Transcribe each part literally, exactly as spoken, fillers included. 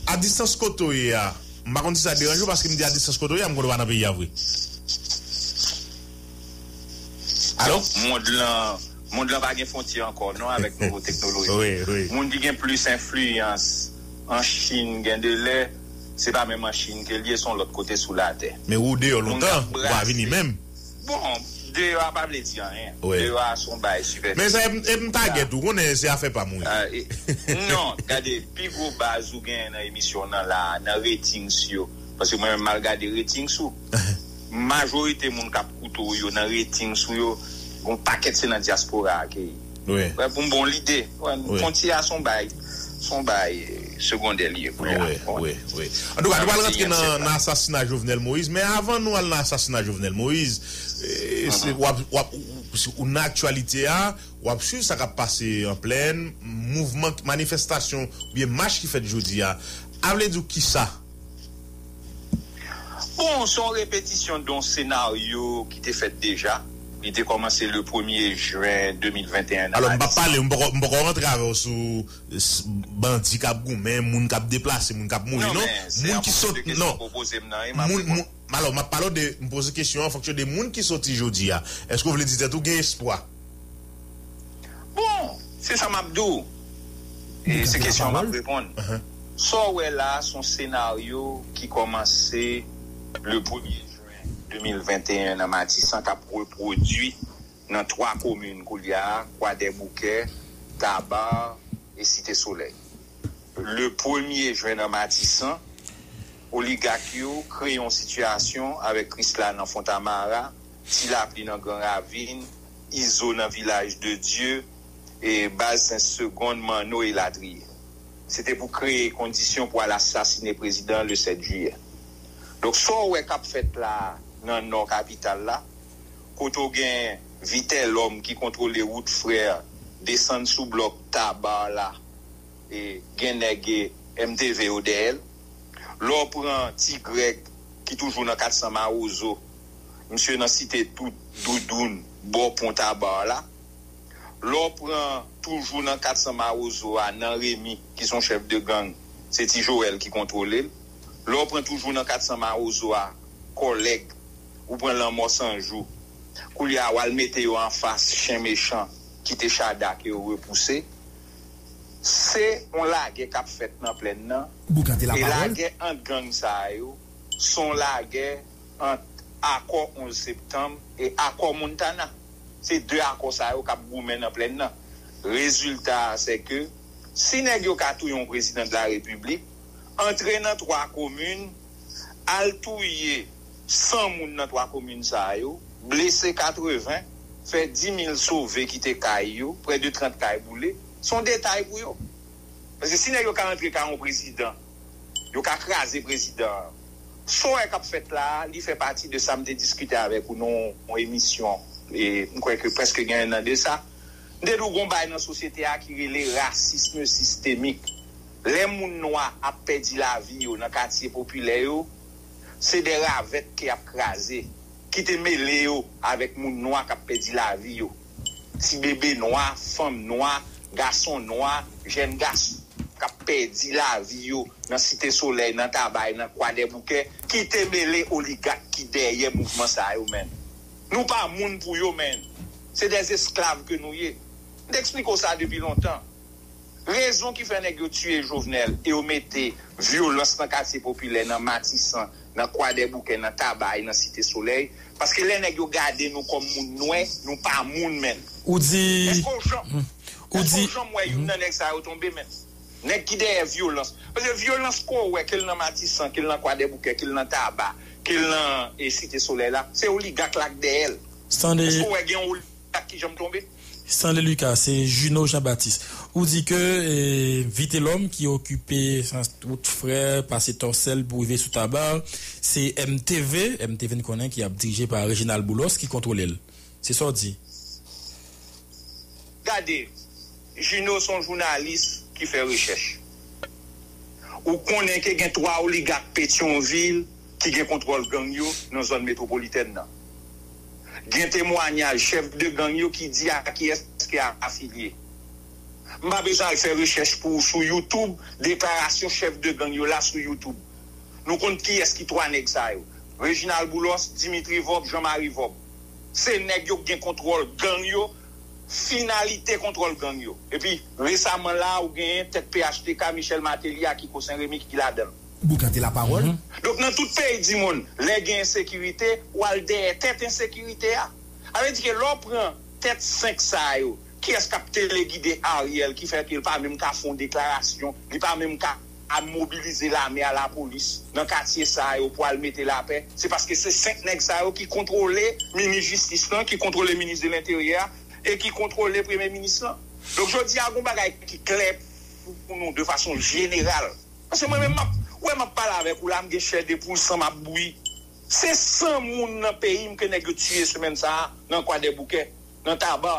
A distans kote w ye a, m pa konn si sa deranje w, paske m di a distans kote w ye a, m konn ou pa nan peyi a vre. Alo? Mond lan, mond lan pa gen fwontyè ankò non avèk nouvo teknoloji. Moun ki gen plis enfliyans an Chin gen de lè, se pa menm an Chin ke l ye, se yon lòt kote sou latè. Men ou deyò lontan, ou pa vini menm. Bon, deyò a pa vle di anyen. Deyò a se yon bagay sipèfisye. Men sa e m tagèt ou konnen se afè pa m wi. Non, gade, pi gwo baz ou genyen nan emisyon nan la, nan ratings yo. Paske mwen menm m al gade ratings ou. Majorite moun k ap koute w yo nan ratings ou yo, gon pakèt se nan dyaspora a ke ye. Pou m ba w lide, fwontyè a se yon bagay, se yon bagay segondè li ye kounye a. Antouka, nou pral rantre nan asasina Jovenel Moïse, men avan nou al nan asasina Jovenel Moïse, w ap, w ap, ou nan aktyalite a, w ap swiv sa k ap pase an plèn, mouvman, manifestasyon oubyen mach ki fèt jodi a. A vle di w kisa? Bon, se yon repetisyon de yon senaryo ki te fèt deja. Li te kòmanse le premye jen de mil venteyen nan Matisan. Alò, m p ap pale, m poko rantre avè w sou bandi k ap goumen, moun k ap deplase, moun k ap mouri, non. Moun ki sot, non. Moun, alò, m ap pale w de, m poze kesyon an, fonksyon de moun ki soti jodi a. Èske w vle di tèt ou gen espwa? Bon, se sa m ap di w. E se kesyon m ap reponn. Sa w wè la a, se yon senaryo ki kòmanse le premye jen de mil venteyen nan Matisan k ap repwodui nan twa komin koulye a, Kwadèboukè, Taba e Site Solèy. Le premye jen nan Matisan, oligak yo kreye yon sitiyasyon avèk Krisla nan Fontamara, Ti Lapli nan Gran Ravin, Izo nan Vilaj de Dye, e Baz Sen Segonn, Manno elatriye. Se te pou kreye kondisyon pou al asasine prezidan an le sèt jiyè. Donk, sa w wè k ap fèt la a nan nò kapital la, kote w gen Vitelhomme ki kontwole wout Frè, desann sou blòk Taba la, e gen nèg M T V yo dèyè l. Lè w pran Ti Grèg ki toujou nan kat san Mawozo, misye nan site Doud-, Doudoun, bò pon Taba la. Lè w pran toujou nan kat san Mawozo a, nan Remi, ki se yon chèf de gang, se Ti Joèl ki kontwole l. Lè w pran toujou nan kat san Mawozo a, Kòlèg, ou pran Lanmò San Jou. Koulye a, w al mete yo anfas chen mechan, Kite Chada ke yo repouse. Se yon lagè k ap fèt nan plèn nan. E lagè ant gang sa yo, se yon lagè ant akò onz septanm e akò Montana. Se de akò sa yo k ap goumen nan plèn nan. Rezilta a, se ke si nèg yo ka touye yon prezidan de la repiblik, antre nan twa komin, al touye san moun nan twa komin sa yo, blese katreven, fè di mil sove kite kay yo, prè de trant kay boule, se yon detay pou yo. Paske si nèg yo ka antre kay yon prezidan, yo ka kraze prezidan an. Sa w wè k ap fèt la a, li fè pati de sa m te diskite avèk ou nan yon emisyon, e m kwè ke prèske gen en an de sa. M te di w gon bagay nan sosyete a ki rele rasism sistemik. Lè moun nwa ap pèdi lavi yo nan katye popilè yo, se de ravèt ke y ap kraze, ki te mele yo avèk moun nwa k ap pèdi lavi yo. Ti bebe nwa, fanm nwa, gason nwa, jèn gason k ap pèdi lavi yo nan Site Solèy, nan Tabay, nan Kwadèboukè, ki te mele oligak ki dèyè mouvman sa yo, menn. Nou pa moun pou yo, menn. Se dè esklav ke nou ye. M te eksplike w sa depi lontan. Rezon ki fè nèg yo tiye Jovenel e yo mete vyolans nan katye popilè, nan Matisan, nan Kwadèboukè, nan Tabay, nan Site Solèy, paske lè nèg yo gade nou kòm moun nwè, nou pa moun, menn. Ou di. Èske w janm, èske w janm wè youn nan nèg sa yo tonbe, menn? Nèg ki dèyè vyolans. Paske vyolans ke w wè, ke l nan Matisan, ke l nan Kwadèboukè, ke l nan Taba, ke l nan e, Site Solèy la, se oligak la k dèyè l. Èske w wè gen yon oligak ki janm tonbe? Stanley Lucas, se Juno Jean Baptiste. Ou di ke e, Vitelhomme ki okipe wout Frè, pase Tòsèl pou rive sou Taba, se M T V, M T V n konnen ki ap dirije pa Reginald Boulos ki kontwole l. Se sa w di. Gade, Juno se yon jounalis ki fè rechèch. Ou konnen ke gen twa oligak Petyonvil ki gen kontwòl gang yo nan zòn metwopolitèn nan. Gen temwanyaj chèf de gang yo ki di a kiyès ke afilye. M pa bezwen al fè rechèch pou ou sou YouTube, deklarasyon chèf de gang yo la sou YouTube. Nou konn kiyès ki twa nèg sa yo. Reginald Boulos, Dimitri Vorbe, Jean Marie Vorbe. Se nèg yo k gen kontwòl gang yo, finalite kontwòl gang yo. Epi, resaman la, ou genyen tèt P H T K, Michel Martelly, Akiko Saint Remy ki ladan l. Boukante lapawòl. Donk, nan tout peyi di monn, lè gen ensekirite, ou al dèyè tèt ensekirite a. Sa vle di ke lè w pran tèt senk sa yo, kiyès k ap telegide Ariel ki fè ke l pa menm ka fè yon deklarasyon, li pa menm ka mobilize lame a, lapolis nan katye sa yo pou al mete lapè? Se paske se senk nèg sa yo ki kontwole minis jistis lan, ki kontwole minis de lenteryè a, e ki kontwole premye minis lan. Donk, jodi a, gon bagay ki klè pou, pou nou de fason jeneral. Paske mwen menm, m ap, ou wè, m ap pale avèk ou la, m gen chè de poul, san m ap bouyi. Se san moun nan peyi m ke nèg yo tiye semèn sa a nan Kwadèboukè, nan Taba,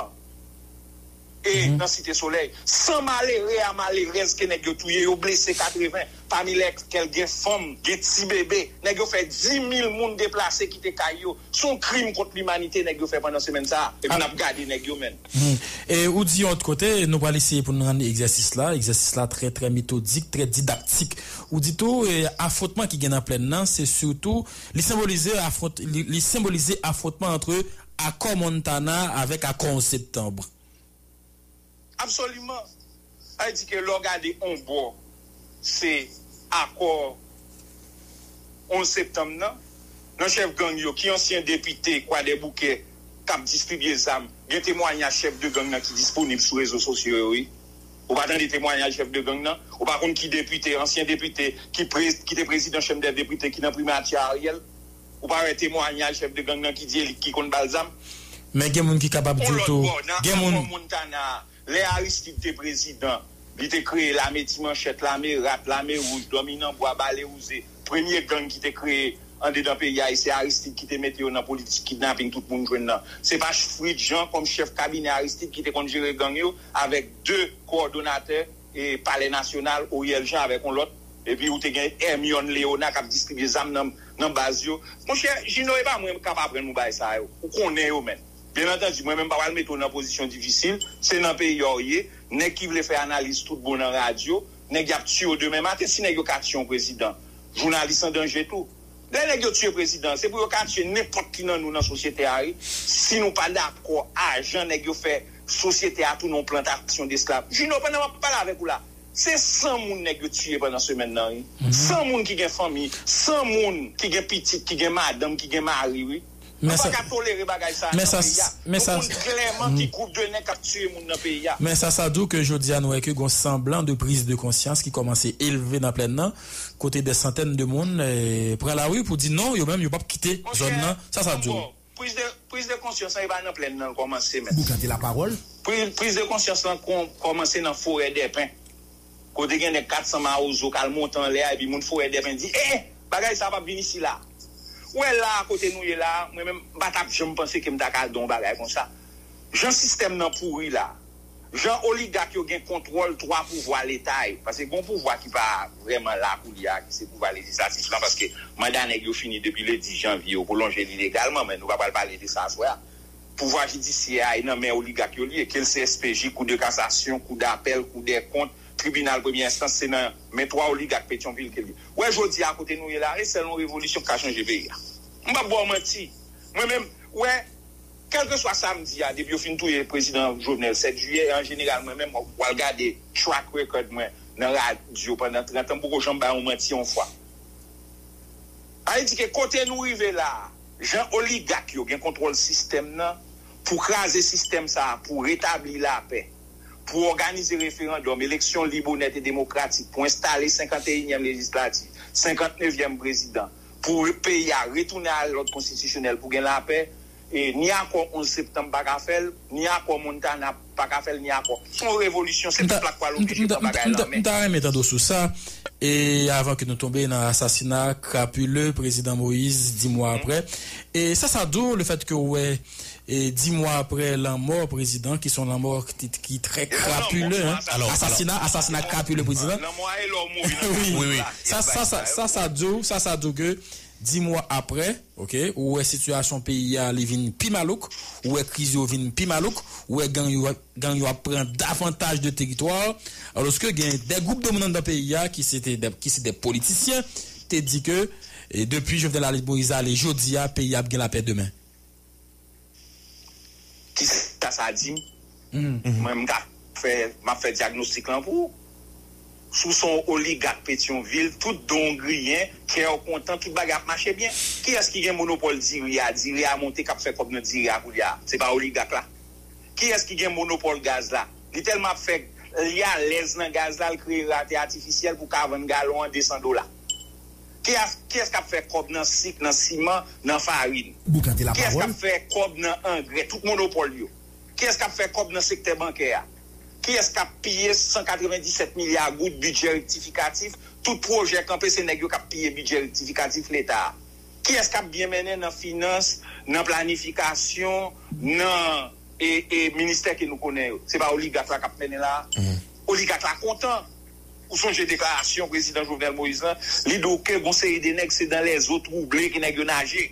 e nan Site Solèy. San malere a malerèz ke nèg yo touye, yo blese katreven, pami lèkèl gen fanm, gen ti bebe. Nèg yo fè di mil moun deplase kite kay yo. Se yon krim kont limanite nèg yo fè pandan semèn sa a. Epi n ap gade nèg yo, menn. Hmm. E ou di yon lòt kote, nou pral eseye pou n rann egzèsis la, egzèsis la trè, trè metodik, trè didaktik. Ou di tou, e, afwontman ki gen nan plèn nan, se sitou, li senbolize afwont-, li, li senbolize afwontman antre akò Montana avèk akò onz septanm. Absoliman. Sa vle di ke lè w gade on bò, se akò onz septanm nan, nan chèf gang yo, ki ansyen depite Kwadèboukè k ap distribye zam, gen temwayaj chèf de gang nan ki disponib sou rezo sosyo yo, wi. Ou pa tande temwayaj chèf de gang nan? Ou pa konn ki depite, ansyen depite, ki pre-, ki te prezidan chanm dè depite, ki nan primati Ariel? Ou pa wè temwayaj chèf de gang nan ki di e li ki konn ba l zam? Men gen moun ki kapab di w tou, gen moun. Lè Aristide te prezidan, li te kreye lame ti manchèt, lame rat, lame wouj, dòmi nan bwa, bale wouze. Premye gang ki te kreye andedan peyi a, e se Aristide ki te mete yo nan politik kidnaping tout moun jwenn nan. Se pa Fritz Jean kòm chèf kabinè Aristide ki te konn jere gang yo avèk de kowòdonatè e Palè Nasyonal, Oriel Jean avèk yon lòt, epi ou te gen Hermione Léonard k ap distribye zam nan, nan baz yo. Monchè, Jino, e pa mwen k ap aprann ou bagay sa yo. Ou konnen yo, menn. Byen antandi, mwen menm pa pral mete w nan pozisyon difisil. Se nan peyi a w ye. Nèg ki vle fè analiz tout bon nan radyo, nèg y ap tiye w demen maten. Si nèg yo ka tiye yon prezidan, jounalis an danje tou. Lè nèg yo tiye prezidan, se pou yo ka tiye nenpòt ki nan nou nan sosyete a, wi. Si nou pa dakò a jan nèg yo fè sosyete a tounen yon plantasyon desklav. Jino, pandan m ap pale avèk ou la, se san moun nèg yo tiye pandan semèn nan, wi. San moun ki gen fanmi, san moun ki gen pitit, ki gen madanm, ki gen mari, wi. Nou pa ka tolere bagay sa a nan peyi a. Nou konn klèman ki gwoup de nèg k ap tiye moun nan peyi a. Men sa, sa di w ke jodi a nou wè ke gon sanblan de priz de konsyans ki kòmanse elve nan plèn nan, kote dè santèn de moun, eh, pran lari pou di non, yo menm yo p ap kite zòn nan. Sa, sa di w. Priz de, priz de konsyans lan, e pa nan plèn nan l kòmanse, men. Boukante lapawòl. Priz, priz de konsyans lan kon-, kòmanse nan Forèdèpen. Kote gen nèg kat san mawozo k al monte anlè a, epi moun Forèdèpen di, eh, bagay sa p ap vin isi la. Ou wè la, kote nou ye la, mwen menm, m pa t ap janm panse ke m ta ka di yon bagay konsa. Jan sistèm nan pouri la, jan oligak yo gen kontwòl twa pouvwa leta yo, paske gen yon pouvwa ki pa vrèman la koulye a, ki se pouvwa lejislatif lan, paske manda nèg yo fini depi le dis janvye, yo pwolonje li legalman, men nou pa pral pale de sa aswè a. Pouvwa jidisyè a e nan men oligak yo li ye, ke l se S P J, Kou de Kasasyon, Kou Dapèl, Kou dè Kont, Tribinal Premyè Enstans, se nan men twa oligak Petyonvil ke l ye. Ou wè jodi a kote nou ye la, e sèl yon revolisyon k ka chanje peyi a. M p ap ba w manti. Mwen menm, ou wè, kèlkeswa sa m di a, depi yo fin touye prezidan Jovenel sèt jiyè, an jeneral, mwen menm, w al gade track record mwen nan radyo pandan trant an, m poko janm ba yon manti yon fwa. Sa vle di ke kote nou rive la a, jan oligak yo gen kontwòl sistèm nan, pou kraze sistèm sa a, pou retabli lapè, pou òganize referandòm, eleksyon lib, onèt e demokratik, pou enstale senkanteyinyèm lejislatif, senkantnevyèm prezidan, pou peyi a retounen a lòd konstitisyonèl, pou gen lapè, e ni akò onz septanm pa ka fè l, ni akò Montana pa ka fè l, ni akò. Se yon revolisyon, se pèp la k pral oblije pran bagay la an men. M ta renmen tande w sou sa. E avan ke nou tonbe nan asasina krapile prezidan Moïse, dis mwa apre. E sa, sa di w, le fèt ke w wè, e dis mwa apre lanmò prezidan, ki se yon lanmò ki, ki trè krapile, hein. Asasina, asasina krapile prezidan. Wi, wi. Sa, sa, sa, sa, sa di w, sa, sa di w ke Dis mwa apre, oke, ou wè sitiyasyon peyi a li vin pi malouk, ou wè kriz yo vin pi malouk, ou wè gang yo, gang yo ap pran davantaj de teritwa, alòske gen de gwoup de moun anndan peyi a ki se te de, ki se de politisyen, te di ke, e, depi Jovenel Moïse ale jodi a, peyi a ap gen lapè demen. Kisa sa di m? Mwen, m ka fè, m ap fè dyagnostik lan pou ou. Si w se yon oligak Petyonvil, tout don w griyen, kè w kontan, tout bagay ap mache byen. Kiyès ki gen monopòl diri a? Diri a monte k ap fè kòb nan diri a koulye a. Se pa oligak la? Kiyès ki gen monopòl gaz la? Li tèlman ap fè, li alèz nan gaz la, l kreye rate atifisyèl pou ka vann galon an de san dola. Kiyès, kiyès k ap fè kòb nan sik, nan siman, nan farin? Kiyès k ap fè kòb nan angrè? Tout monopòl yo. Kiyès k ap fè kòb nan sektè bankè a? Kiyès k ap piye san katrevenndisèt milya goud bidjè rektifikatif? Tout pwojè kanpe, se nèg yo k ap piye bidjè rektifikatif Leta a. Kiyès k ap byen mennen nan finans, nan planifikasyon, nan, e, e, ministè ke nou konnen yo? Se pa oligak la k ap mennen la a? Oligak la kontan. Ou sonje deklarasyon prezidan Jovenel Moïse lan, li di w ke gon seri de nèg se dans les eaux troublées ke nèg yo naje.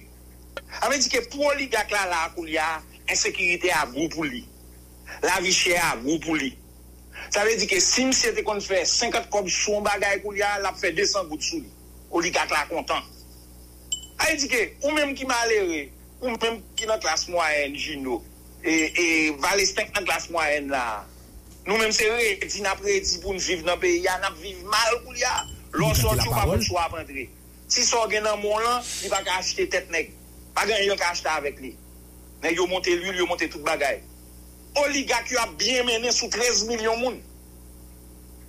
Sa vle di ke pou oligak la la a koulye a, ensekirite a gou pou li. Lavi chè a gou pou li. Sa vle di ke si misye te konn fè senkant kòb sou yon bagay koulye a, l ap fè de san goud sou li. Oligak la kontan. Sa vle di ke ou menm ki malere, ou menm ki nan klas mwayèn, Jino, e, e Valesten k nan klas mwayèn la a, nou menm se redi n ap redi pou n viv nan peyi a, n ap viv mal koulye a. Lè w sòti, ou pa konn si w ap antre. Ti sa w gen nan men w lan, li pa ka achte tèt nèg. Pa gen anyen l ka achte avèk li. Nèg yo monte lwil, yo monte tout bagay. Oligak yo ap byen mennen sou trèz milyon moun.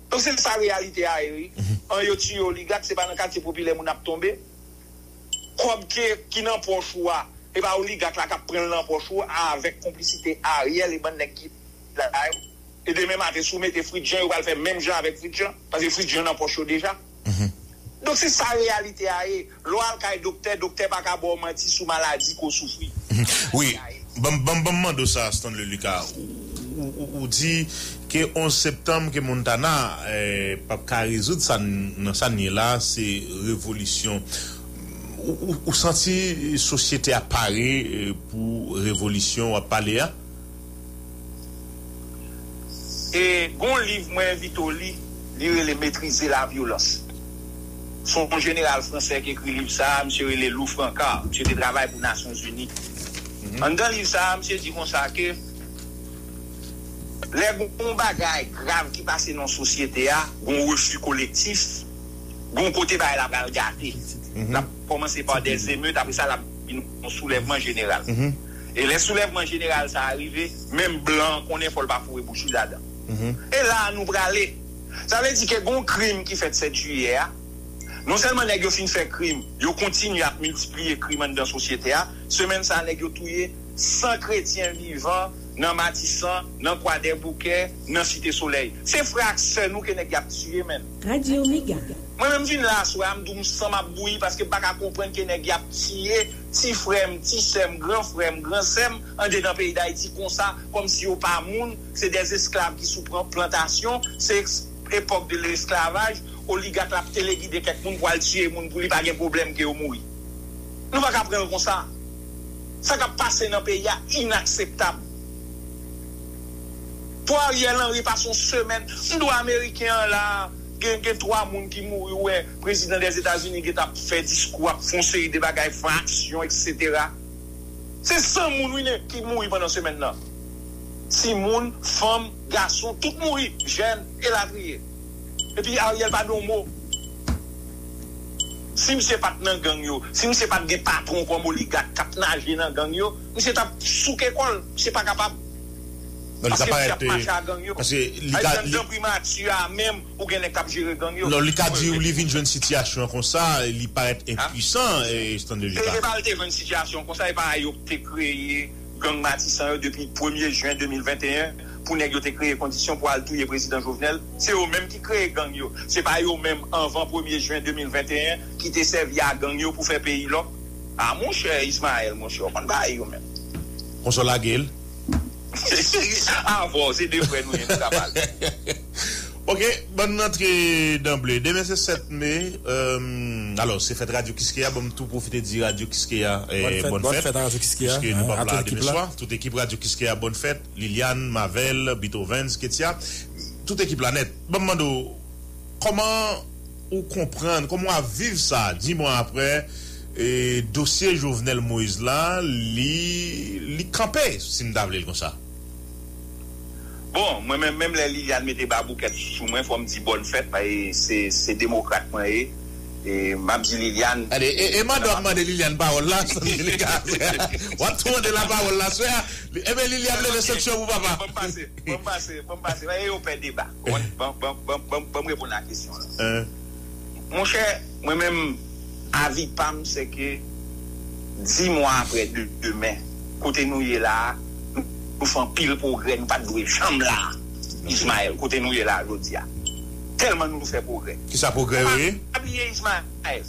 Donk, se sa reyalite a ye, wi. An yo tiye oligak, se pa nan katye popilè moun ap tonbe. Kòb ke, ki nan pòch ou a, e pa oligak la k ap pran l nan pòch ou avèk konplisite Ariel e bann nèg ki la yo. E demen maten, si w mete Fritz Jean, yo pral fè menm jan avèk Fritz Jean, paske Fritz Jean nan pòch yo deja. Donk, se sa reyalite a ye. Lè w al kay doktè, doktè pa ka ba w manti sou maladi ke w soufri. Wi, ban m, ban m, ban m mande w sa, Stanley Lucas. Ou, ou, ou, ou di ke onz septanm, ke Montana, eh, p ap ka rezoud sa n, nan sa n ye la, se revolisyon. Ou, ou, ou santi sosyete a pare, eh, pou revolisyon w ap pale a? E gon liv mwen envite w li, li rele Maîtriser la violence. Se yon jeneral fransè ki ekri liv sa a, misye rele Lou Francard. Misye te travay pou Nasyonzini. Anndan liv sa a, misye di konsa ke lè gon bagay grav ki pase nan sosyete a, gon refi kolektif, gon kote bagay la pral gate. L ap kòmanse pa de zemet, apre sa, l ap vin yon soulèvman jeneral. E lè soulèvman jeneral sa a rive, menm blan an konnen fò l pa foure bouch li ladan. E la a nou prale. Sa vle di ke gon krim ki fèt sèt jiyè a. Non sèlman nèg yo fin fè krim, yo kontinye ap miltipliye krim anndan sosyete a. Semèn sa a, nèg yo touye san kretyen vivan nan Matisan, nan Kwadèboukè, nan Site Solèy. Se frè ak sè nou ke nèg y ap tiye, menn. Radyo Mega. Mwen menm vin la aswè a, m di w m san m ap bouyi paske m pa ka konprann ke nèg y ap tiye ti frè m, ti sè m, gran frè m, gran sè m andedan peyi Dayiti konsa, kòmsi yo pa moun, se dè esklav ki sou pran-, plantasyon, se eks-, epòk de lesklavaj, oligak la ap telegide kèk moun pou al tiye moun pou li, pa gen pwoblèm ke yo mouri. Nou pa ka pran l konsa. Sa k ap pase nan peyi a inakseptab. Pou Ariel Henry pase yon semèn, m di w ameriken an la, gen, gen twa moun ki mouri, ou wè, prezidan Dèzetazini gentan ap fè diskou, ap fè yon seri de bagay, fè aksyon, etsetera. Se san moun, wi, ne, ki mouri pandan semèn nan. Timoun, fanm, gason, tout mouri, jèn, elatriye. Epi Ariel pa di yon mo. Si misye pa t nan gang yo, si misye pa t gen patwon kòm oligak k ap naje nan gang yo, misye t ap souke kò l, misye pa kapab. Non, li ka parèt, eh, paske li ka, li, anndan primati a menm, ou gen nèg k ap jere gang yo. Non, li ka di w li vin jwenn sitiyasyon an konsa, li parèt enpwisan, eh, Stanley Lucas. E pa l te jwenn sitiyasyon konsa, e pa yo te kreye gang Matisan yo depi premye jen de mil venteyen, pou nèg yo te kreye kondisyon pou al touye prezidan Jovenel. Se yo menm ki kreye gang yo. Se pa yo menm anvan premye jen de mil venteyen ki te sèvi a gang yo pou fè peyi lòk. A monchè, Ismaël, monchè, w konn bagay yo menm. Konsa w lage l? Avè w, se de frè nou ye, nou ka pale. Ok, ban n rantre danble. Demen se sèt me. Euh, alò, se fèt Radyo Kiskeya. Ban m tou pwofite di Radyo Kiskeya eh, bòn fèt. Bòn fèt a Radyo Kiskeya. Piske nou pa vle Demenchwa. Tout ekip Radyo Kiskeya, bòn fèt. Liliane, Mavel, Beethovens, Ketia. Tout ekip la nèt. Ban m mande w, kòman ou konprann, kòman w ap viv sa, di mwa apre, e, dosye Jovenel Moïse la, li, li kanpe, si m ta vle l konsa? Bon, mwen menm, menm lè Liliane mete baboukèt sou mwen, fò m di bòn fèt, paske se, se demokrat mwen ye. E m ap di Liliane. Gade, e, e manda w ap mande Liliane pawòl la, w ap tou mande l pawòl la, sè a. Ebyen, Liliane leve sanksyon pou papa. Ban m pase, ban m pase, ban m pase. E yo pè deba. Ban, ban, ban, ban, ban, ban m reponn a kesyon an. Monchè, mwen menm, avi pa m, se ke di mwa apre de, demen, kote nou ye la a, nou, nou fè anpil pwogrè, nou pa t dwe janm la a. Ismaël, kote nou ye la a jodi a. Tèlman nou fè pwogrè. Kisa pwogrè yo ye? Pa bliye Ismaël.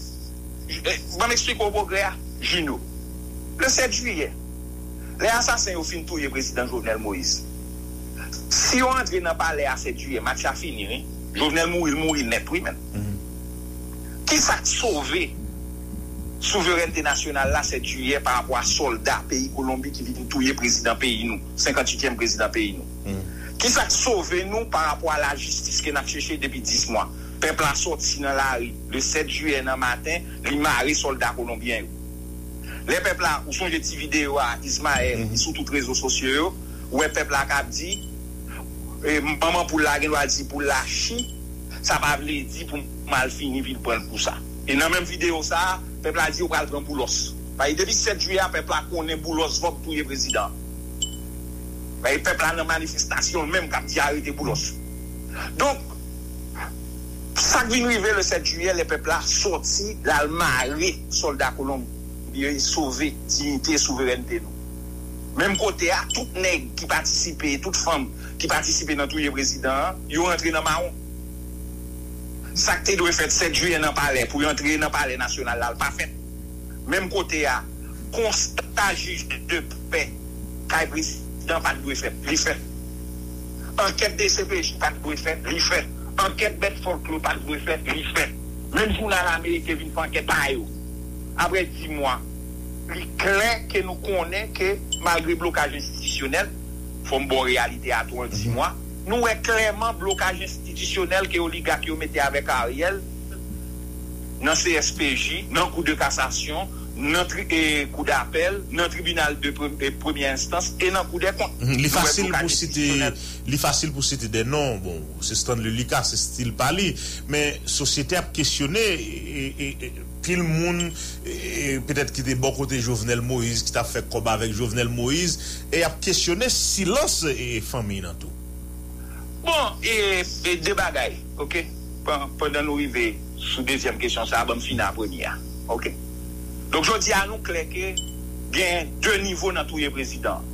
Eh, ban m eksplike w pwogrè a, Jino. Le sèt jiyè, lè asasen yo fin touye prezidan Jovenel Moïse, si yo antre nan palè a sèt jiyè, match la fini, wi. Jovenel mouri, l mouri nèt, wi, menn. Kisa k sove souverènte nasyonal la sèt jiyè pa rapò a sòlda peyi Kolonbi ki vin touye prezidan peyi nou, senkantuityèm prezidan peyi nou? Kisa k sove nou pa rapò a lajistis ke n ap chèche depi dis mwa? Pèp la sòti nan lari le sèt jiyè nan maten, li mare sòlda kolonbyen yo. Lè pèp la, ou sonje ti videyo a, Ismaël, ki sou tout rezo sosyo yo, ou wè pèp la k ap di, e, manman poul la gen dwa di poul la chi, sa pa vle di pou m al fini vin pran l pou sa. E nan menm videyo sa a, pèp la di yo pral pran Boulòs. Paske depi sèt jiyè a, pèp la konnen Boulòs vòb touye prezidan. Paske pèp la nan manifestasyon l menm k ap di arete Boulòs. Donk, sa k vin rive le sèt jiyè, lè pèp la sòti, l al mare sòlda Kolonbi yo, e sove diyite e souverènte nou. Menm kote a, tout nèg ki patisipe, tout fanm ki patisipe nan touye prezidan an, yo rantre nan mawon. Sa k te dwe fèt sèt jiyè nan palè, pou yo antre nan palè nasyonal la, l pa fèt. Menm kote a, konsta jij de pè kay prezidan pa t dwe fèt, li fèt. Ankèt D C P J pa t dwe fèt, li fèt. Ankèt bèt fòlklò pa t dwe fèt, li fèt. Menm jounal ameriken vin fè ankèt pa yo. Apre dis mwa, li klè ke nou konnen ke malgre blokaj enstitisyonèl, fò m ba w reyalite a tou an dis mwa, nou wè klèman blokaj enstitisyonèl ke oligak yo mete avèk Ariel nan C S P J, nan Kou de Kasasyon, nan tri, e, Kou dapèl, nan Tribinal de pre, e, Premyè Enstans e nan Kou dè Kont. Li fasil pou site, li fasil pou site de non. Bon, se Stanley Lucas, se stil pa li. Men sosyete ap kesyone, e, e, e, pil moun, e, petèt ki te bò kote Jovenel Moïse, ki t ap fè kòb avèk Jovenel Moïse, e ap kesyone silans, e, fanmi nan tou. Bon, e, e de bagay, ok? Pan, pandan nou rive sou dezyèm kesyon sa a, ban m fini a premye a, ok? Donk, jodi a, nou klè ke gen de nivo nan touye prezidan.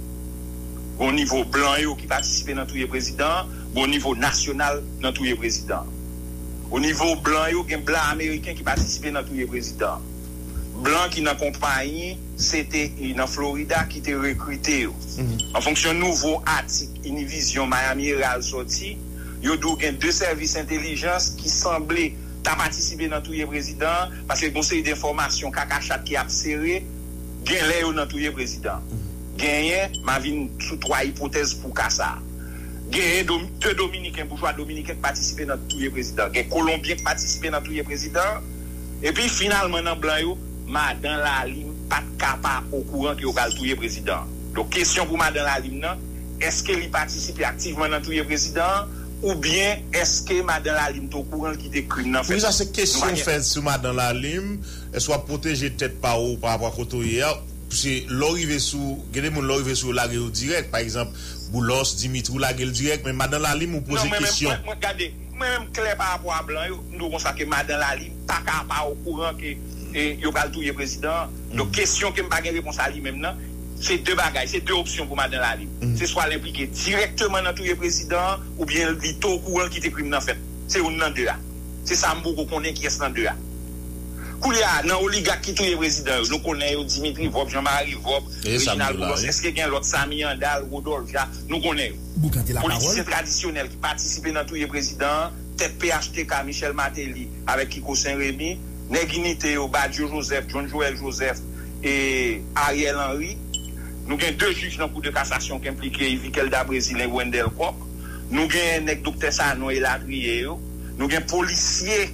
Gon nivo blan yo ki patisipe nan touye prezidan, gon nivo nasyonal nan touye prezidan. O nivo blan yo, gen blan ameriken ki patisipe nan touye prezidan. Blan ki nan konpayi C T I nan Florida ki te rekrite yo. An fonksyon nouvo atik Univision Miami Herald sòti, yo di w gen de sèvis entèlijans ki sanble ta patisipe nan touye prezidan an, paske gen yon seri de enfòmasyon kaka chat ki ap sere, gen lè yo nan touye prezidan an. Genyen, m a vin sou twa ipotèz pou ka sa a. Genyen do, de Dominiken, boujwa dominiken ki patisipe nan touye prezidan an. Gen Kolonbyen ki patisipe nan touye prezidan an. Epi, finalman, nan blan yo, madan Lalim pa t ka pa okouran ke yo pral touye prezidan an. Donk, kesyon pou madan Lalim nan, èske li patisipe aktivman nan touye prezidan an, oubyen èske madan Lalim te okouran l kite krim nan fèt? Poukisa se kesyon w fè sou madan Lalim? Èske w ap pwoteje tèt pa w pa rapò a kote w ye a? Paske lè w rive sou, gen de moun lè w rive sou yo lage yo dirèk. Pa egzanp, Boulos, Dimitri, w lage l dirèk, men madan Lalim ou poze kesyon. Non, mwen menm, mwen, mwen, gade, mwen menm klè pa rapò a blan yo, m di w konsa ke madan Lalim pa ka pa okouran ke, e, yo pral touye prezidan an. Donk, kesyon ke m pa gen repons a li menm nan, se de bagay, se de opsyon pou madan Lalim. Se swa l enplike dirèkteman nan touye prezidan an, oubyen li te okouran l kite krim nan fèt. Se youn nan de a. Se sa m poko konnen kiyès nan de a. Koulye a, nan oligak ki touye prezidan yo, nou konnen yo, Dimitri Vorbe, Jean Marie Vorbe, Reginald Boulos, èske gen lòt, Samy Handal, Rodolphe Ja, nou konnen yo. Politisyen tradisyonèl ki patisipe nan touye prezidan an, tèt P H T K, Michel Martelly avèk Kiko Saint Remy, nèg Inite yo, Badio Joseph, John Joël Joseph, e Ariel Henry. Nou gen de jij nan Kou de Kasasyon ki enplike, Yvikel Dabrésil e Wendelle Coq. Nou gen nèg Doktè Sanon e latriye yo. Nou gen polisye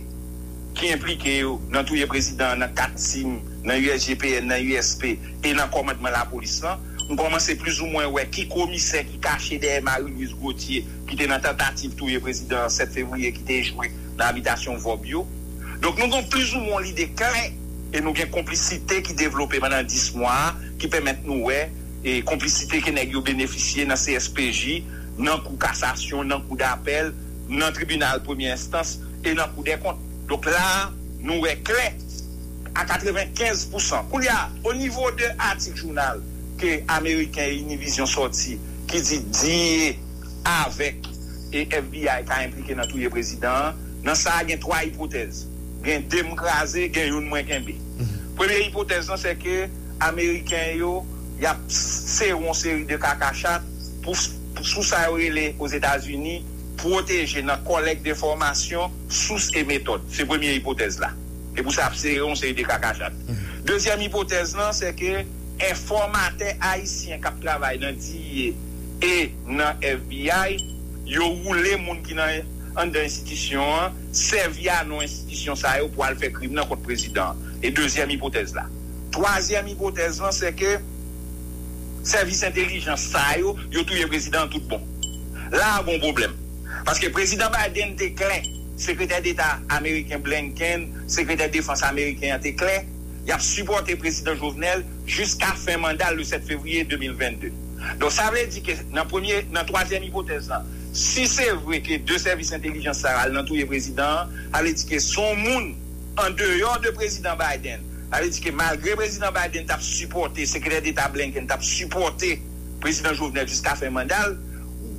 ki enplike yo nan touye prezidan an, nan kat tim, nan U S G P N, nan U S P e nan kòmandman lapolis lan. M kòmanse plizoumwen wè ki komisè ki kache dèyè Marie Louise Gauthier ki te nan tantativ touye prezidan an sèt fevriye ki te echwe nan abitasyon Vorbe yo. Donk nou gen plizoumwen yon lide klè e nou gen konplisite ki devlope pandan dis mwa a ki pèmèt nou wè e konplisite ke nèg yo benefisye nan C S P J, nan kou kasasyon, nan kou dapèl, nan tribinal premye enstans e nan kou dèkont. Donk la a, nou wè klè a katrevenkenz pousan. Koulye a, o nivo de atik jounal ke Ameriken e Univision sòti ki di D E A avèk e F B I ka enplike nan touye prezidan an, nan sa a gen twa ipotèz. Gen de m kraze, gen youn mwen kenbe. Premye ipotèz lan, se ke Ameriken yo, y ap sere yon seri de kakachat pou, sou sa yo rele Ozetazini, pwoteje nan kòlèk de enfòmasyon, sous e metòd. Se premye ipotèz la. E pou sa ap sere yon seri de kakachat. Dezyèm ipotèz lan, se ke enfòmatè ayisyen k ap travay nan D E A e nan F B I, yo woule moun ki nan anndan enstitisyon an, sèvi a non enstitisyon sa yo pou al fè krim nan kont prezidan an. E dezyèm ipotèz la. Twazyèm ipotèz lan, se ke sèvis entelijans sa yo, yo touye prezidan an tout bon. La a gon pwoblèm. Paske prezidan Biden te klè, sekretè deta ameriken Blinken, sekretè defans ameriken an te klè, y ap sipòte prezidan Jovenel jiska fen manda l le sèt fevriye de mil vennde. Donk sa vle di ke nan premye, nan twazyèm ipotèz lan, si se vre ke de sèvis entelijans sa yo al nan touye prezidan an, sa vle di ke se yon moun andeyò de prezidan Biden. Sa vle di ke malgre prezidan Biden t ap sipòte, sekretè deta Blinken t ap sipòte prezidan Jovenel jiska fen manda l,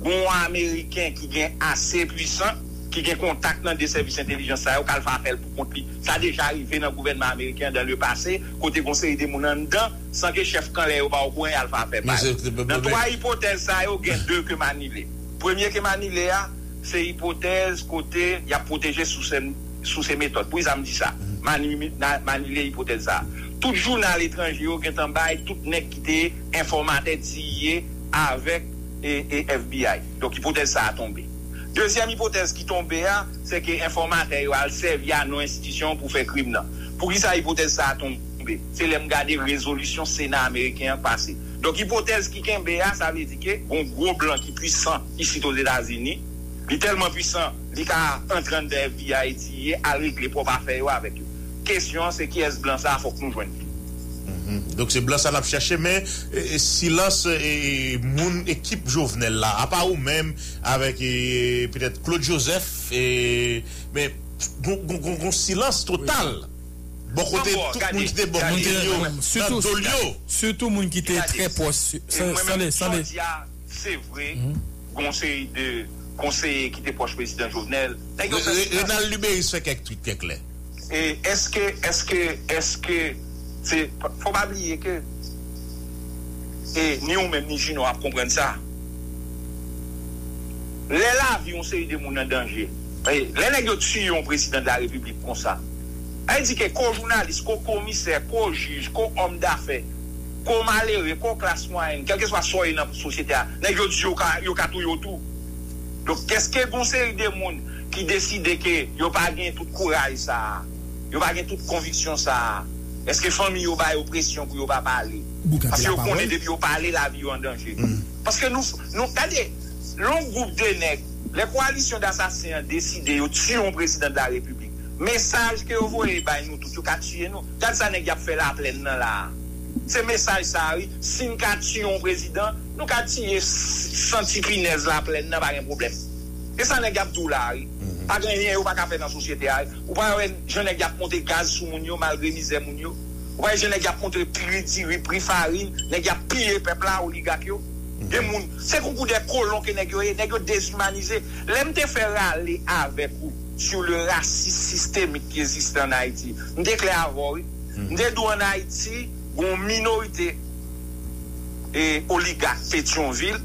gon ameriken ki gen ase pwisan, ki gen kontak nan de sèvis entelijans sa yo, k al fè afè l pou kont li. Sa deja rive nan gouvènman ameriken an dans le passé, kote gon seri de moun anndan, san ke chèf kanlè yo pa okouran, y al fè afè pa yo. Nan twa ipotèz sa yo, gen de ke m anile. Premye ke m anile a, se ipotèz kote y ap pwoteje sous e, sous e metòd. Poukisa m di sa? M anile ipotèz sa. Tout jounal etranje yo gentan bay tout nèg ki te enfòmatè D E A avèk e, e F B I. Donk ipotèz sa a tonbe. Dezyèm ipotèz ki tonbe a, se ke enfòmatè yo al sèvi a non enstitisyon pou fè krim nan. Poukisa ipotèz sa a tonbe? Se lè m gade rezolisyon Sena ameriken an pase. Donk ipotèz ki kenbe a, sa vle di ke gon gwo blan ki pwisan isit Ozetazini, li tèlman pwisan, li ka antre anndan F B I, D E A, al regle pwòp afè yo avèk yo. Kesyon an se kiyès blan sa a, fòk nou jwenn li. Donk se blan sa n ap chache, men e, e, silans e, moun ekip Jovenel la, apa ou menm avèk e, petèt Claude Joseph, e, men gon, gon, gon, gon silans total bò kote tout moun ki te bò kote yo, nan do l yo. Sitou moun ki te trè pwòch. Sanle, sanle. Se vre, gon seri de konseye ki te pwòch prezidan Jovenel. Nèg yo fè. Renald Luberice fè kèk twit kèk lè. E èske, èske, èske, se, fò pa bliye ke e ni ou menm ni Junior ap konprann sa. Lè lavi yon seri de moun an danje, e, lè nèg yo tiye yon prezidan de la repiblik konsa, sa vle di ke ko jounalis, ko komisè, ko jij, ko òm dafè, ko malere, ko klas mwayèn, kèlkeswa sa w ye nan sosyete a, nèg yo di yo ka, yo ka touye w tou. Donk, èske gon seri de moun ki deside ke yo pa gen tout kouraj sa a, yo pa gen tout konviksyon sa a, èske fanmi yo ba yo presyon pou yo pa pale? Paske yo konnen depi yo pale, lavi yo an danje. Paske nou, nou, gade, lè yon gwoup de nèg, lè kowalisyon dasasen an deside yo tiye yon prezidan de la repiblik, mesaj ke yo voye bay nou tout, yo ka tiye nou. Gad sa nèg y ap fè Laplèn nan la a. Se mesaj sa a, wi. Si n ka tiye yon prezidan, nou ka tiye s-, san ti pinèz Laplèn nan, pa gen pwoblèm. E sa nèg y ap di w la a, wi. Pa gen anyen yo pa ka fè nan sosyete a, wi. Ou pa wè jan nèg y ap monte gaz sou moun yo, malgre mizè moun yo? Ou pa wè jan nèg y ap monte pri diri, pri farin, nèg y ap piye pèp la, oligak yo? Gen moun, se konkou dè kolon ke nèg yo ye, nèg yo dezimanize. Lè m te fè rale avèk ou, sur le racisme systémique qui existe en Haïti. M te klè avè w, wi. M te di w ann Ayiti, gen yon minorite e, oligak Petyonvil,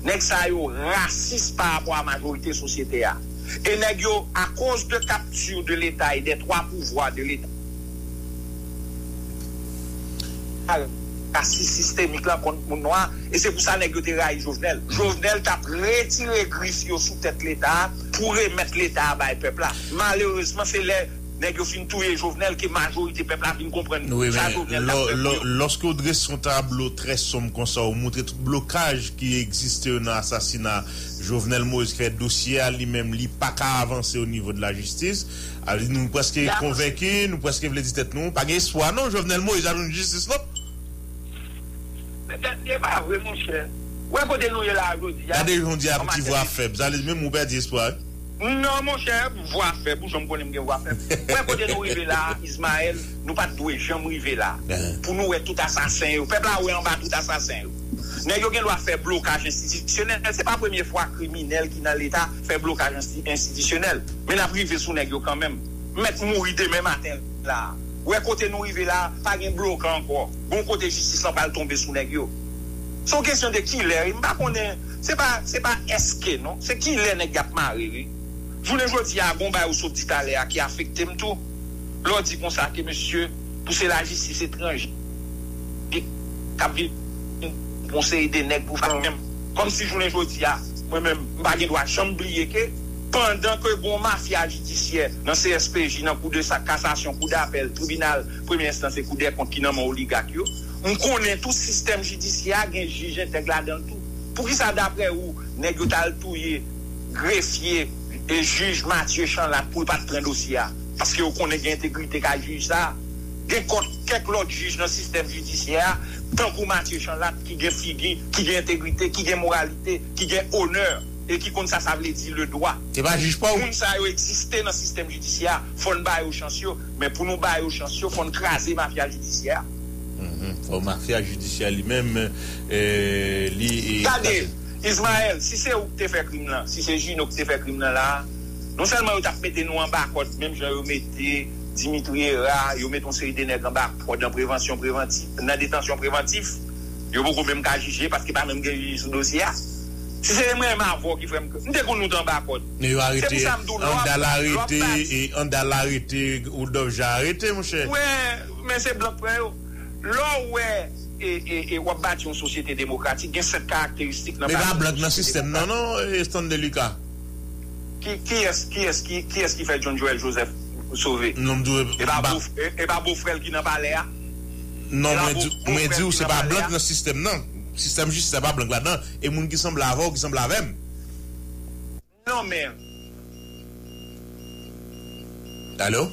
nèg sa yo rasis pa rapò a majorite sosyete a. E nèg yo, à cause de capture de l'État et des trois pouvoirs de l'État, rasis sistemik lan kont moun nwa, e se pou sa nèg yo te rayi Jovenel. Jovenel t ap retire grif yo sou tèt Leta a pou remèt Leta a bay pèp la. Malerezman, se lè nèg yo fin touye Jovenel ke majorite pèp la vin konprann sa Jovenel t ap fè pou yo. Lòske w drese yon tablo trè sonm konsa, ou montre tout blokaj ki egziste yo nan asasina Jovenel Moïse, ki fè dosye a li menm, li pa ka avanse o nivo de lajistis. A, nou prèske konvenki, nou prèske vle di tèt nou, pa gen espwa non, Jovenel Moïse ap jwenn jistis non. Men tèt li pa vre, monchè. Wè kote nou ye la a jodi a. Gade jan w di a ti vwa fèb, sa vle di menm ou pèdi espwa wi. Non, monchè, vwa fèb, ou janm konnen m gen vwa fèb. Wè kote nou rive la a, Ismaël, nou pa t dwe janm rive la a. Pou nou wè tout asasen yo. Pèp la wè anba tout asasen yo. Nèg yo gen dwa fè blokaj enstitisyonèl. Se pa premye fwa kriminèl ki nan Leta fè blokaj ensti-, enstitisyonèl. Men n ap rive sou nèg yo kanmenm. Mèt mouri demen maten la a. Wè kote nou rive la a, pa gen blokan ankò. Gon kote jistis lan pral tonbe sou nèg yo. Se yon kesyon de kilè, wi. M pa konnen, se pa, se pa èske non. Se kilè nèg y ap mare, wi. Jounen jodi a, gon bagay ou sot di talè a ki afekte m tou. Lè w di konsa ke mesye, pou se lajistis etranje k ap vin pou yon seri de nèg pou fè menm. Kòmsi jounen jodi a, mwen menm, m pa gen dwa janm bliye ke pandan ke gon mafya jidisyè nan C S P J, nan kou de sa, kasasyon, kou dapèl, tribinal premye enstans e kou dèkont ki nan men oligak yo, m konnen tou sistèm jidisyè a gen jij entèg ladan l tou. Poukisa, daprè ou, nèg yo t al touye grefye e jij Mathieu Chanlat pou l pa t pran dosye a? Paske yo konnen gen entegrite kay jij sa a. Gen kòk, kèk lòt jij nan sistèm jidisyè a, tankou Mathieu Chanlat, ki gen figi, ki gen entegrite, ki gen moralite, ki gen onè, e ki konn sa sa vle di le droit. Se pa jij pa w. Moun sa yo egziste nan sistèm jidisyè a, fò n ba yo chans yo, men pou nou ba yo chans yo, fò n kraze mafya jidisyè a. Mhm. Fò mafya jidisyè li menm, eh, li, eh, gade, kraze. Ismaël, si se ou ki te fè krim lan, si se Jino ki te fè krim lan la a, non sèlman yo t ap mete nou anba kòd, menm jan yo mete Dimitri Hérard, yo mete yon seri de nèg anba kòd an prevansyon prevantif, nan detansyon prevantif, yo poko menm ka jije paske pa menm gen jij sou dosye a. Si se mwen menm avè w ki fè m, m te konn nou t anba kòd. Men yo arete, Andal arete, e Andal arete, Woodolphe Jean arete, monchè. Wè, men se blan k pran yo. Lè w wè e, e, e w ap bati yon sosyete demokratik, gen sèt karakteristik nan bati yon sosyete demokratik. Men pa blan k nan sistèm nan non, e Stanley Lucas. Ki, kiyès, kiyès, ki, kiyès ki fè John Joël Joseph sove? Non, m di w, e pa bofrè l ki nan palè a? Non, mwen di, mwen di w se pa blan k nan sistèm nan. Sistèm jistis la pa blan k ladan. E moun ki sanble avè w, ki sanble avè m. Non, men. Alo?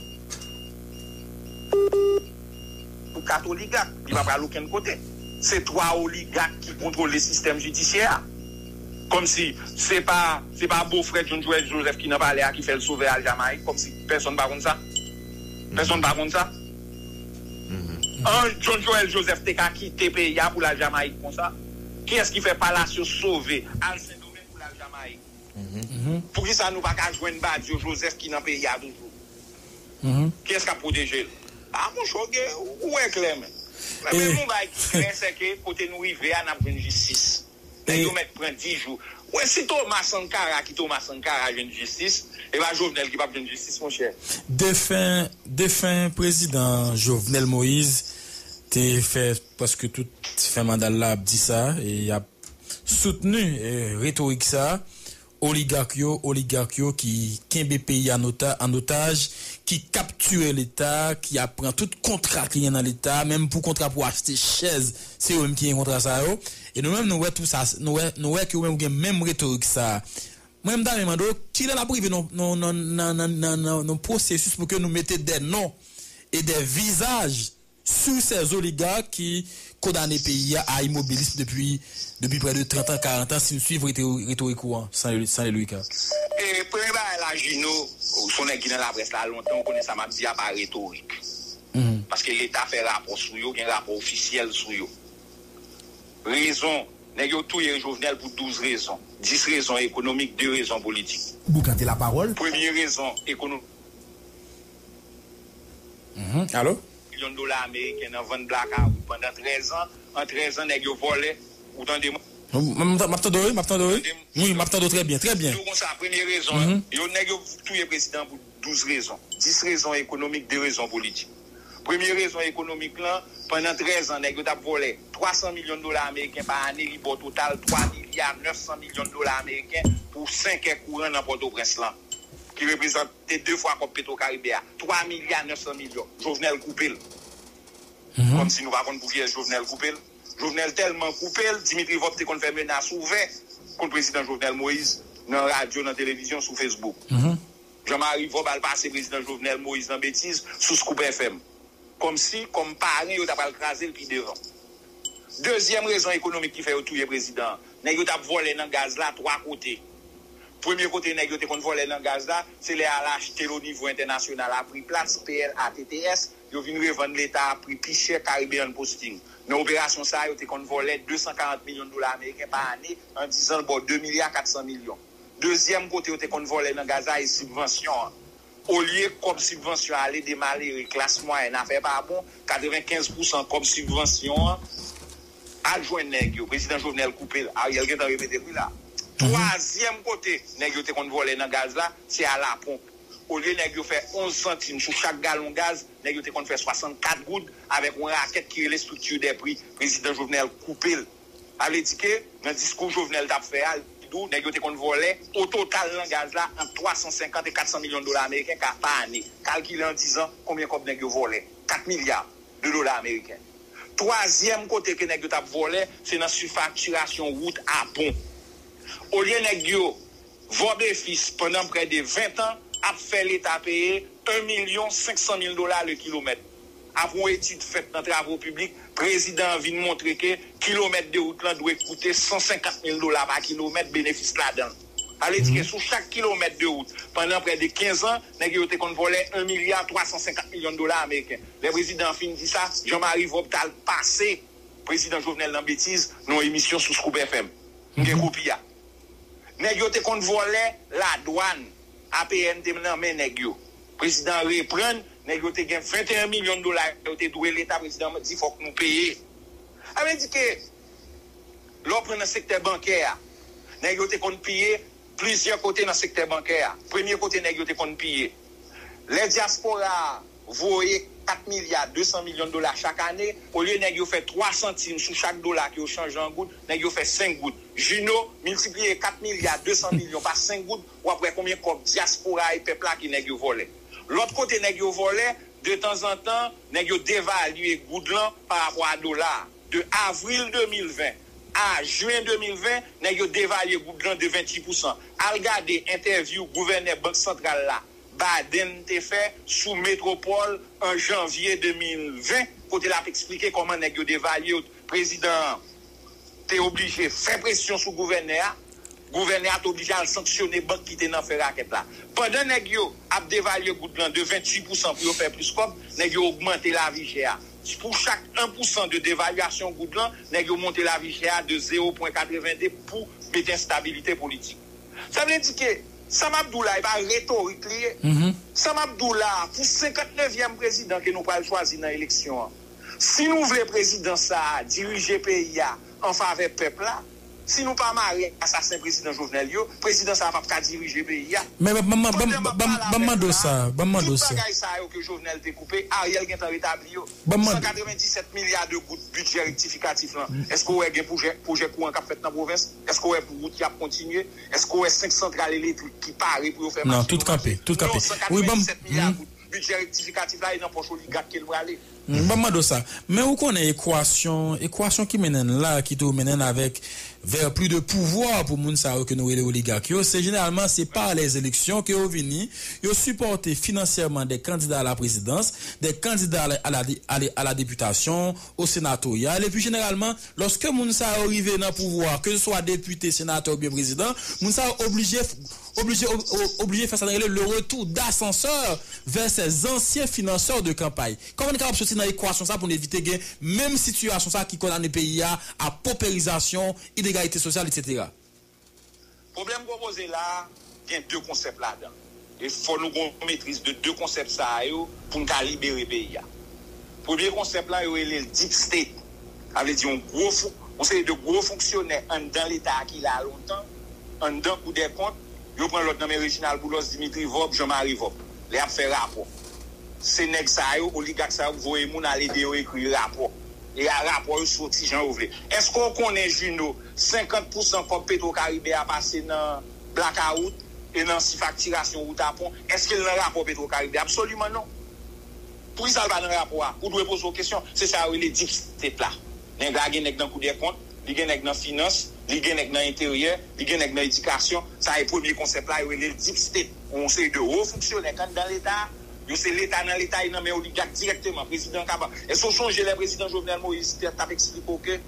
Pou kat oligak, li pa pral okenn kote. Se twa oligak ki kontwole sistèm jidisyè a. Kòmsi se pa, se pa bofrè John Joël Joseph ki nan palè a ki fè l sove al Jamayik, kòmsi pèsonn pa konn sa. Pèsonn pa konn sa. An, John Joël Joseph te ka kite peyi a pou l al Jamayik konsa? Kiyès ki fè Palacios sove al Sendomeng pou l al Jamayik? Poukisa nou pa ka jwenn Badio Joseph ki nan peyi a toujou? Kiyès k ap pwoteje l? A, monchè, ou gen, ou wè klè, men. Men, men yon bagay ki klè, se ke kote nou rive a, n ap jwenn jistis. Nèg yo mèt pran dis jou. Wè, si Thomas Sankara ki Thomas Sankara jwenn jistis, e pa Jovenel ki p ap jwenn jistis, monchè. Defen, defen prezidan Jovenel Moïse te fè prèske tout fen manda l la ap di sa, e y ap soutni, e, retorik sa. Oligak yo, oligak yo ki kenbe peyi a nota-, an otaj, ki kaptire Leta, ki ap pran tout kontra ki gen nan Leta, menm pou kontra pou achte chèz, se yo menm ki gen kontra sa yo. E nou menm, nou wè tou sa, nou wè, nou wè ke ou menm ou gen menm retorik sa. Mwen, m ta renmen mande w, kilè n ap rive nan, nan, nan pwosesis pou ke nou mete de non e de vizaj sur ces oligarques ki kondane peyi a a imobilism depi, depi près de trente ans, quarante ans, si n swiv reto-, retorik ou an, Stanley, Stanley Louis Carl. E premye bagay la, Jino, ou se yon nèg ki nan laprès la lontan, ou konnen sa m ap di a pa retorik. Paske Leta fè rapò sou yo, gen rapò ofisyèl sou yo. Rezon Nèg yo touye Jovenel pou douz rezon. Dis rezon ekonomik, de rezon politik. Boukante lapawòl. Premye rezon ekonomik. Mhm. Alo? Milyon dola ameriken nan vann blakawout pandan trèz an. An trèz an, nèg yo vòlè. Ou tande mwen? M ap tande w, wi, m ap tande w, wi. Wi, m ap tande w trè byen, trè byen. Di w konsa, premye rezon an, yo, nèg yo touye prezidan pou douz rezon. Dis rezon ekonomik, de rezon politik. Premye rezon ekonomik lan, pandan trèz an, nèg yo t ap vòlè twa san milyon dola ameriken pa ane, li ba w total twa milya nèf san milyon dola ameriken pou senkè kouran nan Pòtoprens lan, ki reprezante de fwa kòb Petwokaribe a, twa milya nèf san milyon. Jovenel koupe l. Kòmsi nou pa konn pou kiyès Jovenel koupe l. Jovenel tèlman koupe l, Dimitri Vorbe te konn fè menas ouvè kont prezidan Jovenel Moïse nan radyo, nan televizyon, sou Facebook. Jean Marie Vorbe al pase prezidan Jovenel Moïse nan betiz sou Scoop F M. Kòmsi, kòm paren, yo ta pral kraze l pi devan. Dezyèm rezon ekonomik ki fè yo touye prezidan an, nèg yo t ap vòlè nan gaz la twa kote. Premye kote nèg yo te konn vòlè nan gaz la, se lè y al achte l onivo entènasyonal a pri plat, P L A T T S, yo vin revann Leta a pri pi chè, Caribbean Posting. Nan operasyon sa a, yo te konn vòlè de san karant milyon dola ameriken pa ane, an dizan l ba w de milya kat san milyon. Dezyèm kote yo te konn vòlè nan gaz la, e sibvansyon an. Olye kòb sibvansyon ale de malere, klas mwayèn, afè pa bon, katrevenkenz pousan kòb sibvansyon an al jwenn nèg yo. Prezidan Jovenel koupe l. Ariel gentan repete l wi la. Twazyèm kote nèg yo te konn vòlè nan gaz la, se a la ponp. Olye nèg yo fè onz santim sou chak galon gaz, nèg yo te konn fè swasannkat goud avèk yon rakèt ki rele structure des prix. Prezidan Jovenel koupe l. Sa vle di ke nan diskou Jovenel t ap fè a, li di w nèg yo te konn vòlè o total nan gaz la ant twa san senkant e kat san milyon dola ameriken ka pa ane. Kalkile an dizan konbyen kòb nèg yo vòlè. Kat milya de dola ameriken. Twazyèm kote ke nèg yo t ap vòlè, se nan sifaktirasyon wout a pon. Olye nèg yo Vorbe Fils, pandan prè de ven tan, ap fè Leta peye en milyon senk san mil dola le kilomèt. Apre yon etid fèt nan travo piblik, prezidan an vin montre ke kilomèt de wout lan dwe koute san senkant mil dola pa kilomèt, benefis ladan l. Sa vle di ke sou chak kilomèt de wout, pandan prè de kenz an, nèg yo te konn vòlè en milya twa san senkant milyon dola ameriken. Lè prezidan an fin di sa, Jean Marie Vorbe t al pase prezidan Jovenel nan betiz nan yon emisyon sou Scoop F M. M gen kopi a. Nèg yo te konn vòlè ladwàn, A P N te nan men nèg yo. Prezidan an reprann, nèg yo te gen venteyen milyon dola yo te dwe Leta, prezidan an di fòk nou peye. Sa vle di ke lè w pran nan sektè bankè a, nèg yo te konn piye plizyè kote nan sektè bankè a. Premye kote nèg yo te konn piye. Lè dyaspora a voye kat milya de san milyon dola chak ane, olye nèg yo fè twa santim sou chak dola ke yo chanje an goud, nèg yo fè senk goud. Juno, miltipliye kat milya de san milyon pa senk goud, w ap wè konbyen kòb dyaspora e pèp la ke nèg yo vòlè. Lòt kote nèg yo vòlè, detanzantan, nèg yo devalye goud lan pa rapò a dola a. De avril de mil ven a jen de mil ven, nèg yo devalye goud lan de venntuit pousan. Al gade entèvyou gouvènè Bank Santral la, Baden te fè sou Metropole an janvye de mil ven, kote l ap eksplike kòman nèg yo devalye yo. Prezidan an te oblije fè presyon sou gouvènè a. Gouvènè a te oblije al sanksyone bank ki te nan fè rakèt la. Pandan nèg yo ap devalye goud lan de venntuit pousan pou yo fè plis kòb, nèg yo ogmante lavi chè a. Pou chak en pousan de devalyasyon goud lan, nèg yo monte lavi chè a de zewo pwen katrevende pou mete enstabilite politik. Sa vle di ke sa m ap di w la, e pa retorik li ye. Sa m ap di w la, pou senkantnevyèm prezidan ke nou pral chwazi nan eleksyon an, si nou vle prezidan sa a dirije peyi a an favè pèp la, si nou pa mare asasen prezidan Jovenel yo, prezidan sa a p ap ka dirije peyi a. Men ban m mande w sa, ban m mande w sa. Tout bagay sa yo ke Jovenel te koupe, Ariel gentan retabli yo. Ban m mande. San katrevenndisèt milya de goud bidjè rektifikatif lan. Èske w wè gen pwojè, pwojè kouran k ap fèt nan pwovens? Èske w wè pou wout y ap kontinye? Èske w wè senk santral elektrik ki pare pou yo fè mache? Non, tout kanpe, tout kanpe. Non, san katrevenndisèt milya goud. Bidjè rektifikatif la, e nan pòch oligak ke l prale. Ban m mande w sa. Men ou konnen ekwasyon, ekwasyon ki mennen n la, ki tou mennen n avèk Vè pli de pouvwa pou moun sa yo ke nou rele oligak yo, se jeneralman se pa lè eleksyon ke yo vini, yo sipòte finansyèman de kandida a la prezidans, de kandida a la, a la, a la, a la depitasyon, o senatoryal, epi jeneralman, lòske moun sa yo rive nan pouvwa, ke se swa depite, senatè oubyen prezidan, moun sa yo oblije, oblije, ob- ob- oblije fè sa nan rele le retour d'ascenseur vers ses anciens financeurs de campagne. Kòman n kapab soti nan ekwasyon sa pou n evite gen menm sitiyasyon sa ki kondane peyi a a poperizasyon, inegalite sosyal, etsetera? Pwoblèm k ap poze la a, gen de konsèp ladan. E fò nou gen yon metriz de de konsèp sa a yo pou n ka libere peyi a. Premye konsèp la, yo rele l deep state. Sa vle di yon gwo fon- yon seri de gwo fonksyonè anndan Leta a ki la lontan, anndan Kou dè Kont, yo pran lòd nan men Reginald Boulos, Dimitri Vorbe, Jean Marie Vorbe. Lè y ap fè rapò. Se nèg sa yo, oligak sa yo k voye moun al ede yo ekri rapò. E a rapò yo soti jan yo vle. Èske w konnen, Juno, senkant pousan kòb Petro Caribe a pase nan blakawout e nan sifaktirasyon wout a pon? Èske l nan rapò Petro Caribe? Absoliman non. Poukisa l pa nan rapò a? Ou dwe poze w kesyon. Se sa yo rele deep state la. Nèg la gen nèg nan Kou dè Kont, li gen nèg nan finans, li gen nèg nan enteryè, li gen nèg nan edikasyon. Sa e premye konsèp la, yo rele l deep state. Yon seri de wo fonksyonè k anndan Leta a, yo se Leta nan Leta, e nan men oligak dirèkteman. Prezidan kapab. Èske w sonje lè prezidan Jovenel Moïse te t ap eksplike w ke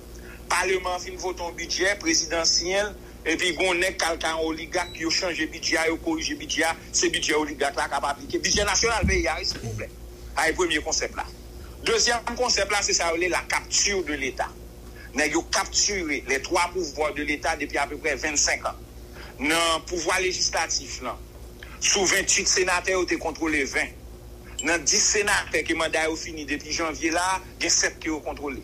Paleman an fin vote yon bidjè, prezidan an siyen l, epi gen yon nèg k al ka yon oligak, yo chanje bidjè a, yo korije bidjè a, se bidjè oligak la k ap aplike. Bidjè nasyonal peyi a, wi, silvouplè. Sa e premye konsèp la. Dezyèm konsèp la, se sa yo rele la capture de l'État. Nèg yo kaptire les trois pouvoirs de l'État depi apeprè vennsenk an. Nan pouvwa lejislatif lan, sou venntuit senatè, yo te kontwole ven. Nan dis senatè ke manda yo fini depi janvye la a, gen sèt ke yo kontwole.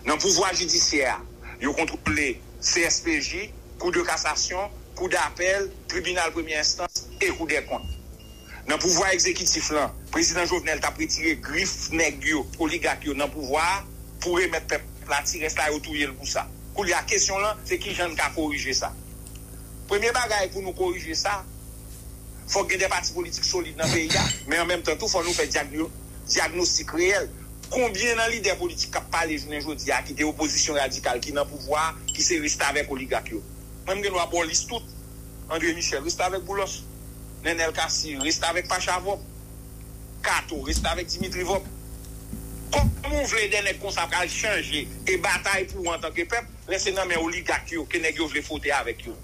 Nan pouvwa jidisyè a, yo kontwole C S P J, Kou de Kasasyon, Kou Dapèl, Tribinal Premyè Enstans e Kou dè Kont. Nan pouvwa egzekitif lan, prezidan Jovenel t ap retire grif nèg yo, oligak yo nan pouvwa a, pou remèt pèp la ti rès la, yo touye l pou sa. Koulye a, kesyon lan, se kijan n ka korije sa? Premye bagay pou nou korije sa, fòk gen de pati politik solid nan peyi a, men an menm tan tou, fò nou fè dyagno- dyagnostik reyèl. Konbyen nan lidè politik k ap pale jounen jodi a, ki te opozisyon radikal, ki nan pouvwa a, ki se restavèk oligak yo? Mwen, m gen dwa ba w lis tout. André Michel restavèk Boulos. Nenel Cassy restavèk Pacha Vorbe. Kato restavèk Dimitri Vorbe. Kòman w vle de nèg konsa pral chanje e batay pou ou antanke pèp, lè se nan men oligak yo ke nèg yo vle fwote avèk yo?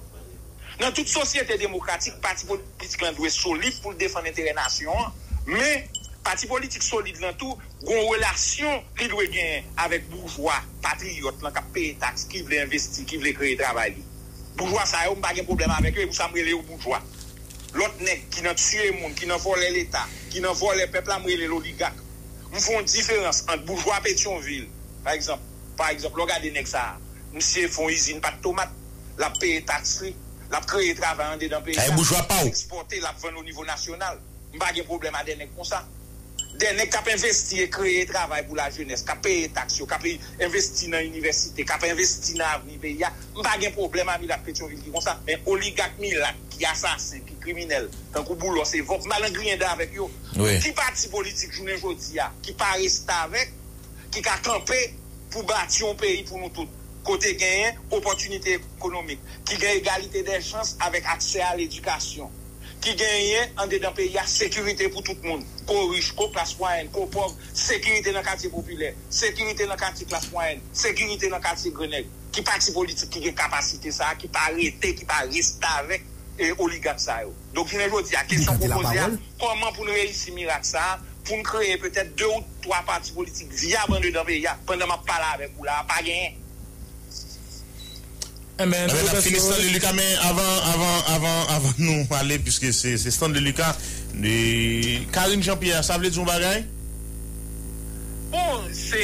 Nan tout sosyete demokratik, pati politik lan dwe solid pou l defann enterè nasyon an, men pati politik solid lan tou gon relasyon li dwe genyen avèk boujwa patriyòt lan k ap peye taks, ki vle envesti, ki vle kreye travay li. Boujwa sa yo, m pa gen pwoblèm avèk yo, e pou sa m rele yo boujwa. Lòt nèg ki nan tiye moun, ki nan vòlè Leta, ki nan vòlè pèp la, m rele l oligak. M fè yon diferans ant boujwa Petyonvil, pa egzanp, pa egzanp, lè w gade nèg sa a, misye fè yon izin pat tomat, l ap peye taks li, l ap kreye travay andedan peyi a, l ap ekspòte, l ap vann o nivo nasyonal. M pa gen pwoblèm a de nèg konsa. De nèg k ap envesti e kreye travay pou lajenès, k ap peye taks yo, k ap envesti nan inivèsite, k ap envesti nan avni peyi a, m pa gen pwoblèm a milat Petyonvil ki konsa. Men oligak milat ki asasen, ki kriminèl, tankou Boulos e Vorbe, m pa nan griyen dan avèk yo. Ki pati politik jounen jodi a ki pa restavèk, ki ka kanpe pou bati yon peyi pou nou tout, kote genyen opòtinite ekonomik, ki gen egalite dè chans avèk aksè a ledikasyon, ki genyen andedan peyi a sekirite pou tout moun, ko rich, ko klas mwayèn, ko pòv, sekirite nan katye popilè, sekirite nan katye klas mwayèn, sekirite nan katye grannèg, ki pati politik ki gen kapasite sa a, ki pa rete, ki pa restavèk e oligak sa yo? Donk, jounen jodi a, kesyon k ap poze a, kòman pou n reyisi mirak sa a, pou n kreye petèt de ou twa pati politik vyab andedan peyi a, pandan m ap pale avèk ou la a, pa genyen. Enben, n ap fini Stanley Lucas, men avan, avan, avan, avan nou ale, piske se, se Stanley Lucas, e, Karine Jean Pierre, sa vle di yon bagay? Bon, se,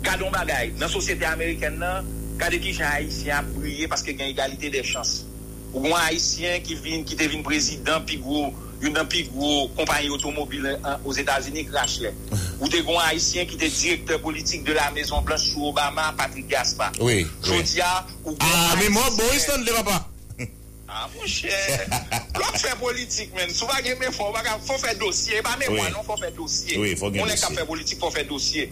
gade yon bagay, nan sosyete amerikèn nan, gade kijan Ayisyen ap briye paske gen egalite dè chans. Ou gen yon Ayisyen ki vin, ki te vin prezidan pi gwo, youn nan pi gwo konpayi otomobil Ozetazini, Chrysler. Ou te gen yon Ayisyen ki te direktè politik de la Mezon Blanch sou Obama, Patrick Gaspard. Jodi a, ou gen yon Ayisyen. A, memwa bon, wi, Stanley, papa. A, monchè. Lè w ap fè politik, menn, si w pa gen memwa, ou pa ka, fò w fè dosye. E pa memwa, non, fò w fè dosye. Yon nèg k ap fè politik, fò w fè dosye.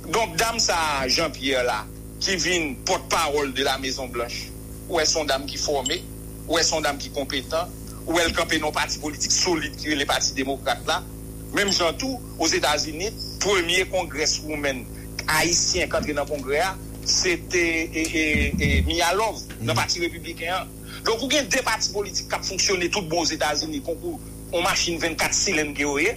Donk, dam sa a, Jean Pierre la, ki vin pòtpawòl de la Mezon Blanch. Ou wè se yon dam ki fòme, ou wè se yon dam ki konpetan, ou wè l kanpe nan yon pati politik solid ki rele Pati Demokrat la. Menm jan tou, Ozetazini, premye congresswoman ayisyen k antre nan kongrè a, se te e, e, e, Mia Love, nan Pati Repibliken an. Donk, ou gen de pati politik k ap fonksyone tout bon Ozetazini, konkou yon machin vennkat silenn ke yo ye.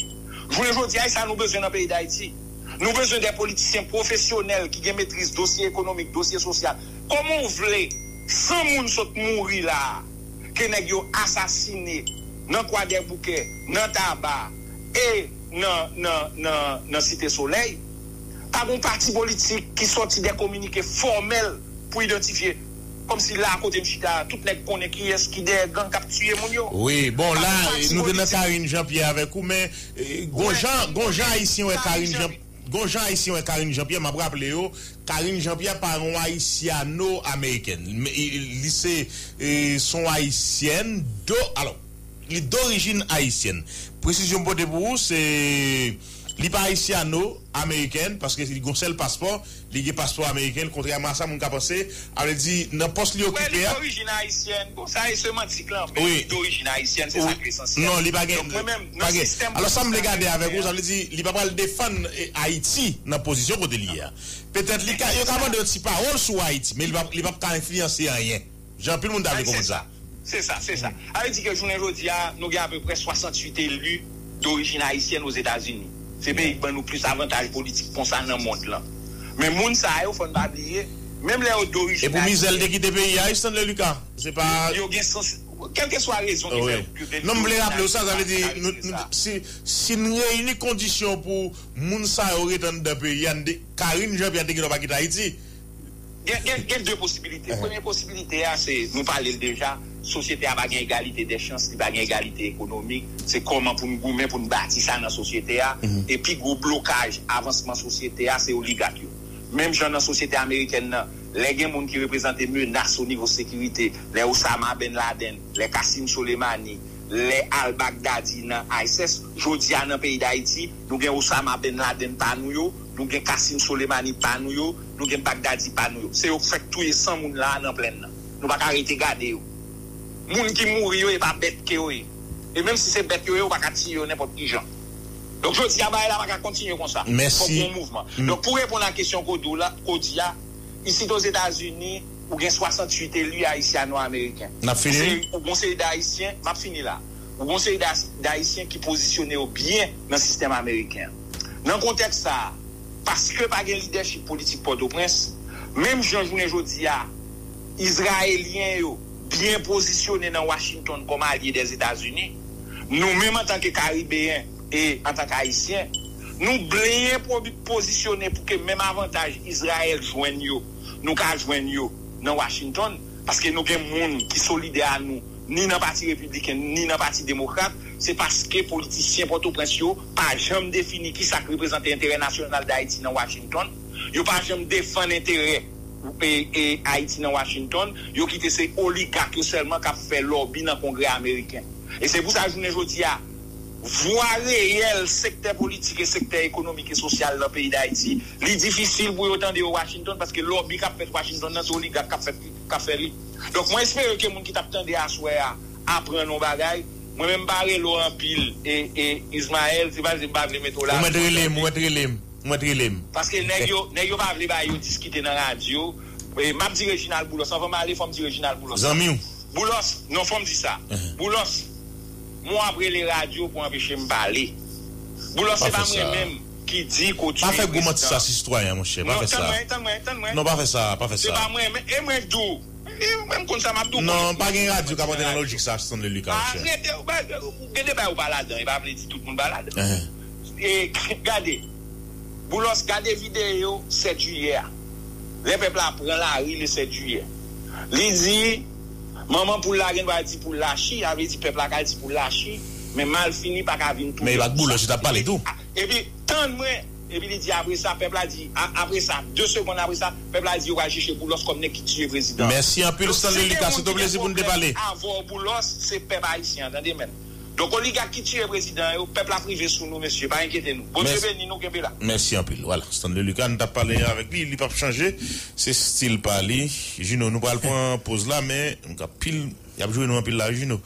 Jounen jodi a, e sa nou bezwen nan peyi Dayiti. Nou bezwen de politisyen pwofesyonèl ki gen metriz dosye ekonomik, dosye sosyal. Kòman w vle san moun sot mouri la a, ke nèg yo asasine nan Kwadèboukè, nan Taba e nan, nan, nan, nan Site Solèy? Pa gen pati politik ki sòti de kominike fòmèl pou idantifye. Kòmsi la kote m chita, tout nèg konnen kiyès ki dèyè gang k ap tiye moun yo. Wi, bon, la, nou te nan Karine Jean-Pierre avèk ou, men, eh, gon jan, gon jan Ayisyen wè Karine Jean, gon jan Ayisyen wè Karine Jean-Pierre, m ap raple yo, Karine Jean-Pierre pa yon Ayisyano-Amerikèn. Li, li se, eh, se yon Ayisyèn do, alò, li dorijin ayisyèn. Presizyon m pote pou ou, se, li pa Ayisyano-Amerikèn, paske li gon sèl paspò, li gen paspò ameriken, kontrèman a sa moun ka panse, a vle di, nan pòs li okipe a. Wè, li dorijin ayisyèn. Bon, sa e semantik la, men li dorijin ayisyèn, se sa ki esansyèl. Non, li pa gen, donk, mwen menm, nan sistèm politik ameriken an. Alò, sa m vle gade avèk ou, sa vle di, li pa pral defann, eh, Ayiti nan pozisyon kote li ye a. Petèt, li ka, yo ka mande yon ti pawòl sou Ayiti, men li p ap, li p ap ka enfliyanse anyen. Jan anpil moun ta vle konprann sa. Se sa, se sa. Sa vle di ke jounen jodi a, nou gen apeprè swasanntuit eli dorijin ayisyèn Ozetazini. Se peyi ki ban nou plis avantaj politik konsa nan mond lan. Men moun sa yo, fò n pa bliye, menm lè yo dorijin ayisyèn. E pou mizè l te kite peyi a, Stanley Lucas, se pa. Yo gen sans, kèlkeswa rezon ki fè yo te dorijin ayisyèn. Non, m vle raple w sa, sa vle di, nou, nou, si, si n reyini kondisyon pou moun sa yo ret anndan peyi a, n te, Karine Jean-Pierre te gentan pa kite Ayiti. Gen, gen, gen de posibilite. Premye posibilite a, se, nou pale l deja, sosyete a pa gen egalite de chans, li pa gen egalite ekonomik. Se kòman pou n goumen, pou n bati sa nan sosyete a. E pi gwo blokaj avansman sosyete a, se oligak yo. Menm jan nan sosyete amerikèn nan, lè gen moun ki reprezante menas o nivo sekirite, lè Osama Ben Laden, lè Qassem Soleimani, lè al Baghdadi nan ISIS, jodi a nan peyi Dayiti, nou gen Osama Ben Laden pa nou yo, nou gen Qassem Soleimani pa nou yo, nou gen Baghdadi pa nou yo. Se yo k fèk touye san moun la a nan plèn nan. Nou pa ka rete gade yo. Moun ki mouri yo, e pa bèt ke yo ye. E menm si se bèt yo ye, ou pa ka tiye yo nenpòt ki jan. Donk, jodi a, bagay la pa ka kontinye konsa. Fòk gen yon mouvman. Donk, pou reponn a kesyon ke w di la, ke w di a, isit Ozetazini, ou gen swasanntuit eli ayisyano-ameriken. N ap fini, wi. Ou gon seri d Ayisyen, m ap fini la. Ou gon seri d Ayisyen ki pozisyone yo byen nan sistèm ameriken an. Nan kontèks sa a, paske pa gen lidèchip politik Pòtoprens, menm jan jounen jodi a, Izrayelyen yo byen pozisyone nan Washington kòm alye Dèzetazini, nou menm antanke Karibeyen e antanke Ayisyen, nou byen po-, pozisyone pou ke menm avantaj Izrayèl jwenn yo, nou ka jwenn yo nan Washington, paske nou gen moun ki solidè a nou, ni nan Pati Repibliken, ni nan Pati Demokrat, se paske politisyen Pòtoprens yo pa janm defini kisa k reprezante enterè nasyonal Dayiti nan Washington, yo pa janm defann enterè e, e Ayiti nan Washington, yo kite se oligak yo sèlman k ap fè lòbi nan Kongrè ameriken. E se pou sa, jounen jodi a, vwa reyèl sektè politik e sektè ekonomik e sosyal nan peyi Dayiti, li difisil pou yo tande yo Washington, paske lòbi k ap fèt Washington nan, se oligak k ap fèt, k ap fè li. Donk, mwen espere ke moun ki t ap tande aswè a aprann yon bagay. Mwen menm, m pa rele w anpil, e, e Ismaël, se pa, se m pa vle mete w la. Ou mèt rele m, ou mèt rele m. Ou mèt rele m. Paske nèg yo, nèg yo pa vle bay yo diskite nan radyo. E, m ap di Reginald Boulos, anvan m ale, fò m di Reginald Boulos. Zanmi w. Boulos, non, fò m di sa. Boulos, m ap rele radyo pou anpeche m pale. Boulos, se pa mwen menm ki di ke w tiye prezidan. Pa fè gwo manti sa sou sitwayen, monchè. Pa fè sa. Non, tann mwen, tann mwen, tann mwen. Non, pa fè sa, pa fè sa. Se pa mwen, men, e mwen di w. E mwen, m konn sa m ap di w. Non, pa gen radyo k ap antre nan lojik sa, Stanley Lucas, monchè. Arete, ou pa, ou gen de bagay ou pa ladan, e pa vle di tout moun pa ladan. E, gade, Boulos, gade videyo sèt jiyè a. Lè pèp la pran lari le sèt jiyè. Li di, manman poul la gen dwa di poul la chi, sa vle di pèp la ka di poul la chi, men malfini pa ka vin touye. Men e pa k Boulos li t ap pale tou. Epi, tann mwen, epi li di apre sa, pèp la di, a-, apre sa, de segonn apre sa, pèp la di yo pral chèche Boulos kòm nèg ki tiye prezidan an. Mèsi anpil, Stanley Lucas, se te yon plezi pou n te pale. Donk, si gen moun ki gen pwoblèm avè w, Boulos, se pèp ayisyen an, tande, men. Donk, oligak ki tire prezidan yo, pèp la ap rive sou nou, mesye, pa enkyete nou. Bondye beni nou, kenbe la. Mèsi anpil. Vwala, Stanley Lucas, nou t ap pale avèk li, li p ap chanje. Se stil pa li. Juno, nou pral pran poz la, men nou ka pil Y ap joure nou anpil la, Juno.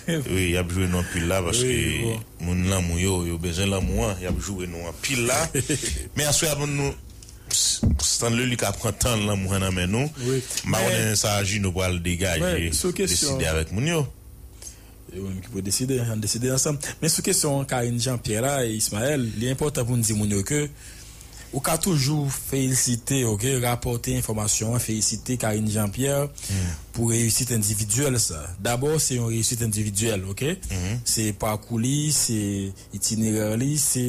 Wi, y ap joure nou anpil la, paske moun lanmou yo, yo bezwen lanmou an, y ap joure nou anpil la. Men aswè a, nou, Stanley li ka pran tan lanmou an nan men nou. M pa konnen sa Juno pral degaje, deside avèk moun yo. Se yo menm ki pou deside, ann deside ansanm. Men sou kesyon Karine Jean Pierre la, Ismaël, li enpòtan pou n di moun yo ke ou ka toujou felisite, ok, rapòte enfòmasyon an, felisite Karine Jean Pierre pou reyisit endividyèl sa. Dabò, se yon reyisit endividyèl, ok? Se pakou li, se itinerè li, se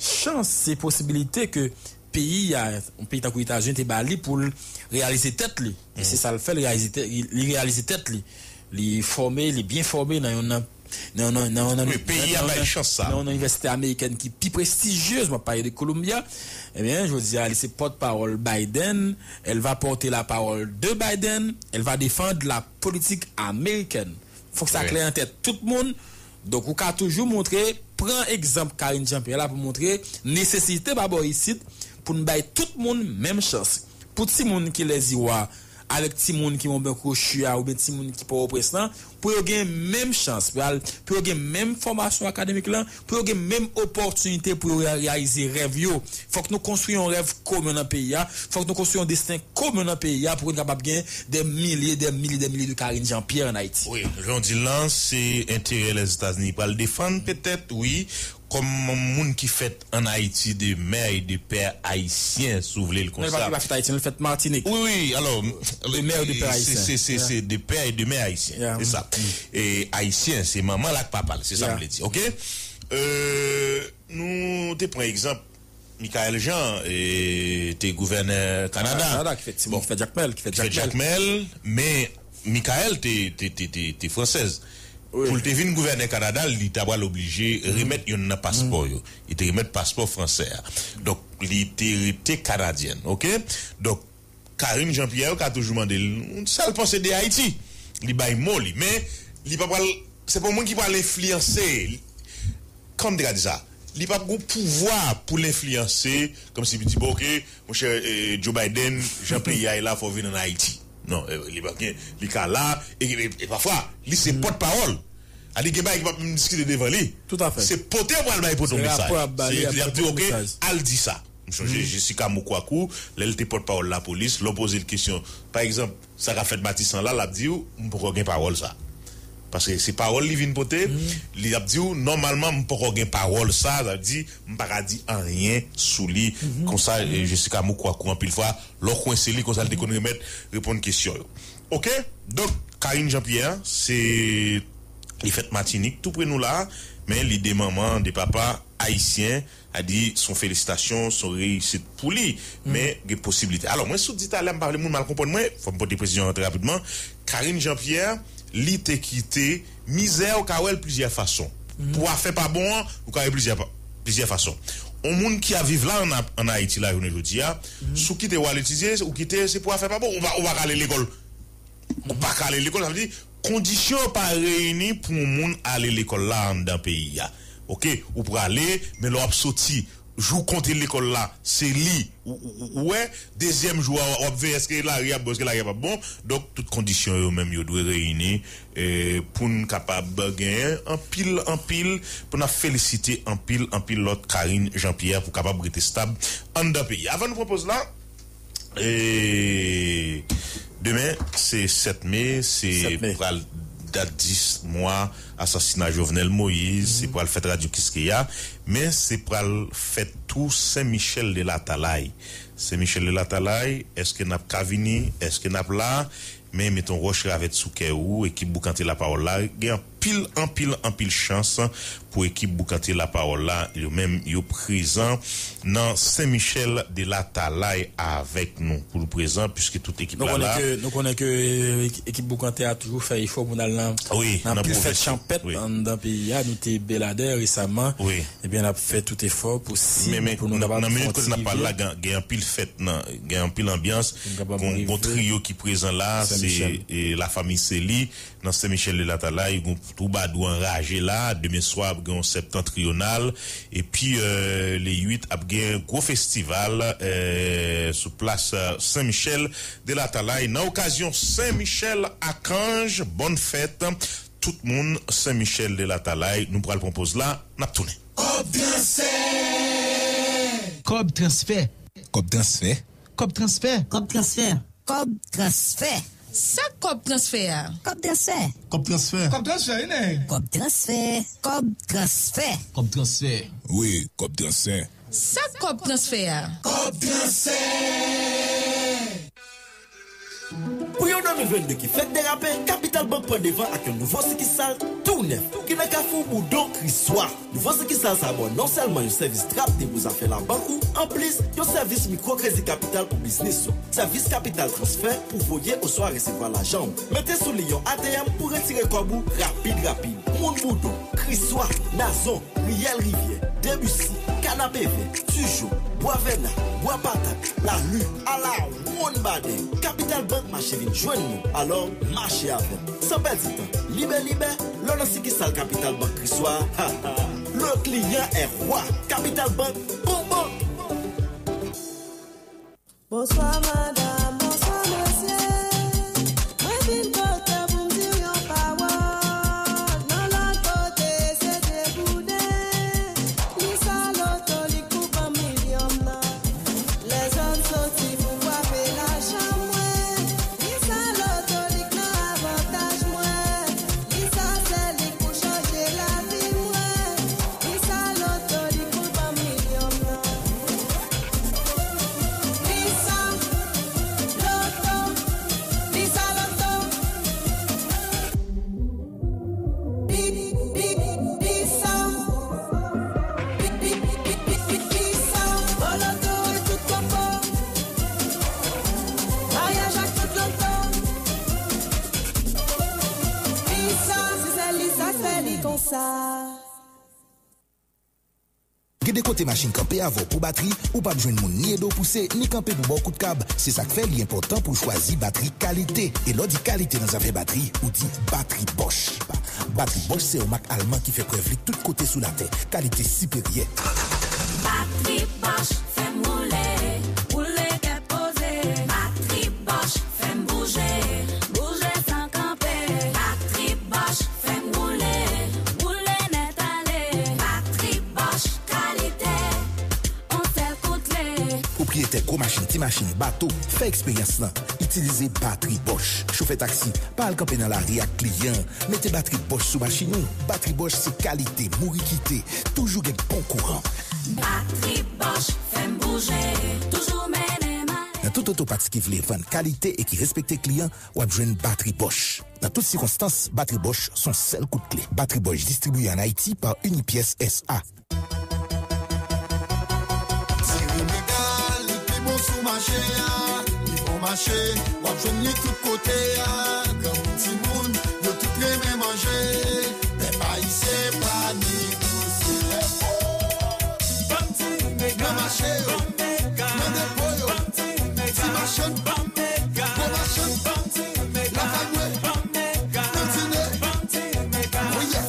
chans, se posibilite ke peyi a, yon peyi tankou Etazini te ba li pou l reyalize tèt li. E se sa l fè, li reyalize tèt li. Li fòme, li byen fòme nan yon nan nan yon nan yon nan yon nan yon inivèsite amerikèn ki pi prestijyez, m ap pale de Columbia. Ebyen, jodi a, li se pòtpawòl Biden. Elle va porter la parole de Biden. Elle va défendre la politique américaine. Fòk sa klè nan tèt tout moun. Donk, ou ka toujou montre, pran egzanp Karine Jean Pierre la pou montre nesesite pa bò isit pou n bay tout moun menm chans. Pou timoun ki Lèziwa, avèk timoun ki Wonben Kwochi a oubyen timoun ki Pòtoprens lan, pou yo gen menm chans, pou al, pou yo gen menm fòmasyon akademik lan, pou yo gen menm opòtinite pou yo reyalize rèv yo. Fòk nou konstwi yon rèv komen nan peyi a, fòk nou konstwi yon desten komen nan peyi a pou nou kapab gen dè milye, dè milye, dè milye de Karine Jean Pierre ann Ayiti. Wi, jan w di l lan, se enterè Lèzetazini pral defann petèt, wi, kòm moun ki fèt ann Ayiti de mè e de pè ayisyen, si w vle l konsa. Non, li pa fèt Ayiti, li fèt Matinik. Wi, wi, alò, de mè e de pè ayisyen. Se, se, se de pè e de mè ayisyen, se sa. E ayisyen, se manman l ak papa l, se sa m vle di, ok? Nou te pran egzanp Michaëlle Jean, e, te gouvènè Kanada. Kanada, ki fèt Jakmèl, ki fèt Jakmèl, men Michaëlle te, te, te, te, te fransèz. Pou l te vin gouvènè Kanada, li ta pral oblije remèt youn nan paspò yo. Li te remèt paspò fransè a. Donk, li te rete kanadyèn, ok? Donk, Karine Jean Pierre yo ka toujou mande l sa l panse de Ayiti. Li bay mo li, men li pa pral, se pa yon moun ki pral enfliyanse. Kòman m te ka di sa? Li p ap gen pouvwa pou l enfliyanse, kòmsi pou di, bon, ok, monchè, Joe Biden, jan peyi a ye la, fò w vin ann Ayiti. Non, li p ap gen, li ka la, e, e, e pafwa, li se pòtpawòl. A di gen bagay ki p ap menm diskite devan li. Se pote yo pral bay pote yon mesaj. Se, y ap di, ok, al di sa. M sonje Jessica Mokwaku, lè l te pòtpawòl lapolis, lè w poze l kesyon, pa egzanp, sa k ap fèt Matisan la, l ap di w, m poko gen pawòl sa. Paske se pawòl li vin pote, li ap di w, nòmalman, m poko gen pawòl sa, sa vle di, m pa ka di anyen sou li. Konsa, Jessica Mokwaku, anpil fwa, lè w kwense li, konsa l te konn remèt, reponn kesyon yo. Ok? Donk, Karine Jean Pierre, se, li fèt Matinik, tou pre nou la, men li de manman, de papa ayisyen, a di, se yon felisitasyon, se yon reyisit pou li, men gen posiblite. Alò, mwen sot di talè, m pa vle moun mal konprann mwen, fò m pote presizyon an trè rapidman. Karine Jean Pierre, li te kite mizè, ou ka wè l plizyè fason. Pou afè pa bon an, ou ka wè plizyè, plizyè fason. Yon moun ki ap viv la ann, ann Ayiti la, jounen jodi a, si w kite w al etidye, ou kite, se pou afè pa bon, ou pa, ou pa ka ale lekòl. Ou pa ka ale lekòl, sa vle di, kondisyon yo pa reyini pou yon moun ale lekòl la anndan peyi a. Ok, ou prale, men lè w ap soti, jou w kontre lekòl la, se li, ou, ou, ou, ou wè, dezyèm jou a, w ap veye èske lari ap bon, èske lari a p ap bon. Donk, tout kondisyon yo menm yo dwe reyini, e, pou n kapab genyen anpil, anpil, pou n ap felisite anpil, anpil lòt Karine Jean Pierre pou kapab rete stab anndan peyi a. Avan nou pran poz la, E demen, se sèt me, se pral dat dis mwa asasina Jovenel Moïse, se pral fèt Radyo Kiskeya, men se pral fèt tou Sen Michèl de Latalay. Sen Michèl de Latalay, èske n ap ka vini? Èske n ap la? Men met yon wòch ravèt sou kè ou, ekip Boukante Lapawòl la, gen anpil, anpil, anpil chans pou ekip Boukante Lapawòl la, yo menm yo prezan nan Sen Michèl de Latalay avèk nou pou l prezan, piske tout ekip la la. Nou konnen ke ekip Boukante a toujou fè efò pou n al nan anpil fèt chanpèt anndan peyi a. Nou te Beladè resaman. Ebyen, n ap fè tout efò posib pou nou kapab fè yon ti rivyè. Men, men, nan, nan minit kote n ap pale la, gen, gen anpil fèt, nan, gen anpil anbyans. Gon, gon triyo ki prezan la, se, e, Lafanmi Seli, nan Sen Michèl de Latalay, gon twoubadou anraje la, demen swa ap gen yon septentrional, epi, e, le uit ap gen gwo festival, e, sou plas, e, Sen Michèl de Latalay, nan okazyon Sen Michèl Akanj, bòn fèt, tout moun Sen Michèl de Latalay, nou pral pran poz la, n ap tounen. Kòb transfè. Kòb transfè. Kòb transfè. Kòb transfè. Kòb transfè. Kòb transfè. Sa kòb transfè a? Kòb transfè. Kòb transfè. Kòb transfè, wi, nèg. Kòb transfè. Kòb transfè. Kòb transfè. Wi, kòb transfè. Sa kòb transfè a? Kòb transfè. Pou yon de mil venn de ki fèk derape, Kapital Bank pran devan ak yon nouvo sikisal tou nèf ki nan Kafou Boudon, Kriswa. Nouvo sikisal sa a ba w non sèlman yon sèvis trapde pou zafè labank ou, anplis, yon sèvis mikwo kredi kapital pou biznis ou, sèvis kapital transfè pou voye oswa resevwa lajan w. Mete sou li yon A T M pou retire kòb ou rapid rapid. Moun Boudon, Kriswa, Nazon, Riyèl Rivyè, Debisi, Kanapevè, Tijo, Bwa Vèna, Bwa Patat, Lali, Alawonn Badè. Kapital Bank mache vin jwenn nou. Alò, mache avè n. San pèdi tan, libe libe, lè w nan sikisal Kapital Bank Kriswa, ha, ha, le client est roi. Kapital Bank, bon bank! Bonswa madanm, bonswa mesye. Mwen vin kote w pou m di w yon pawòl. Nan lòt kote se debouden. Li sa loto li k pou ban m milyonm nan. Lèzòm soti pou kwape lajan mwen. Li sa loto li k nan avantaj mwen. Li sa sèl li k pou chanje lavi mwen. Li sa loto li k pou ban m milyonm nan. Lisa Loto, Lisa Loto. Li, li, Lisa. Li, li, li, li, li, Lisa. Bon loto e tout konpo. Maryaj ak tout loto. Lisa. Si se Lisa k fè li konsa. Gen de kote machin kanpe avè w pou batri, ou p ap jwenn moun ni ede w pouse, ni kanpe pou ba w kout kab. Se sa k fè li enpòtan pou w chwazi batri kalite. E lè w di kalite nan zafè batri, ou di batri Bosch. Batri Bosch se yon mak alman ki fè prèv li tout kote sou latè. Kalite siperyè. Batri Bosch fè m woule, woule tèt poze. Batri Bosch fè m bouje, bouje san kanpe. Batri Bosch fè m woule, woule nèt ale. Batri Bosch, kalite, on sèl kout kle. Pwopriyetè gwo machin, ti machin, bato, fè eksperyans lan. Itilize batri Bosch. Chofè taksi, pa al kanpe nan lari ak kliyan. Mete batri Bosch sou machin ou. Batri Bosch se kalite, mouri kite. Toujou gen bon kouran. Batri Bosch fè m bouje, toujou mennen m ale. Nan tout otopat ki vle vann kalite e ki respekte kliyan, w ap jwenn batri Bosch. Nan tout sikonstans, batri Bosch se yon sèl kout kle. Batri Bosch distribiye ann Ayiti pa Unipyès S A. Diri Mega, li pi bon sou mache a. Li bon mache, w ap jwenn li tout kote a. Granmoun, timoun, yo tout renmen manje. Pèp ayisyen pa negosye. Nan mache yo, nan depo yo, ti machann, gwo machann, lakay mwen, nan tine. Oye,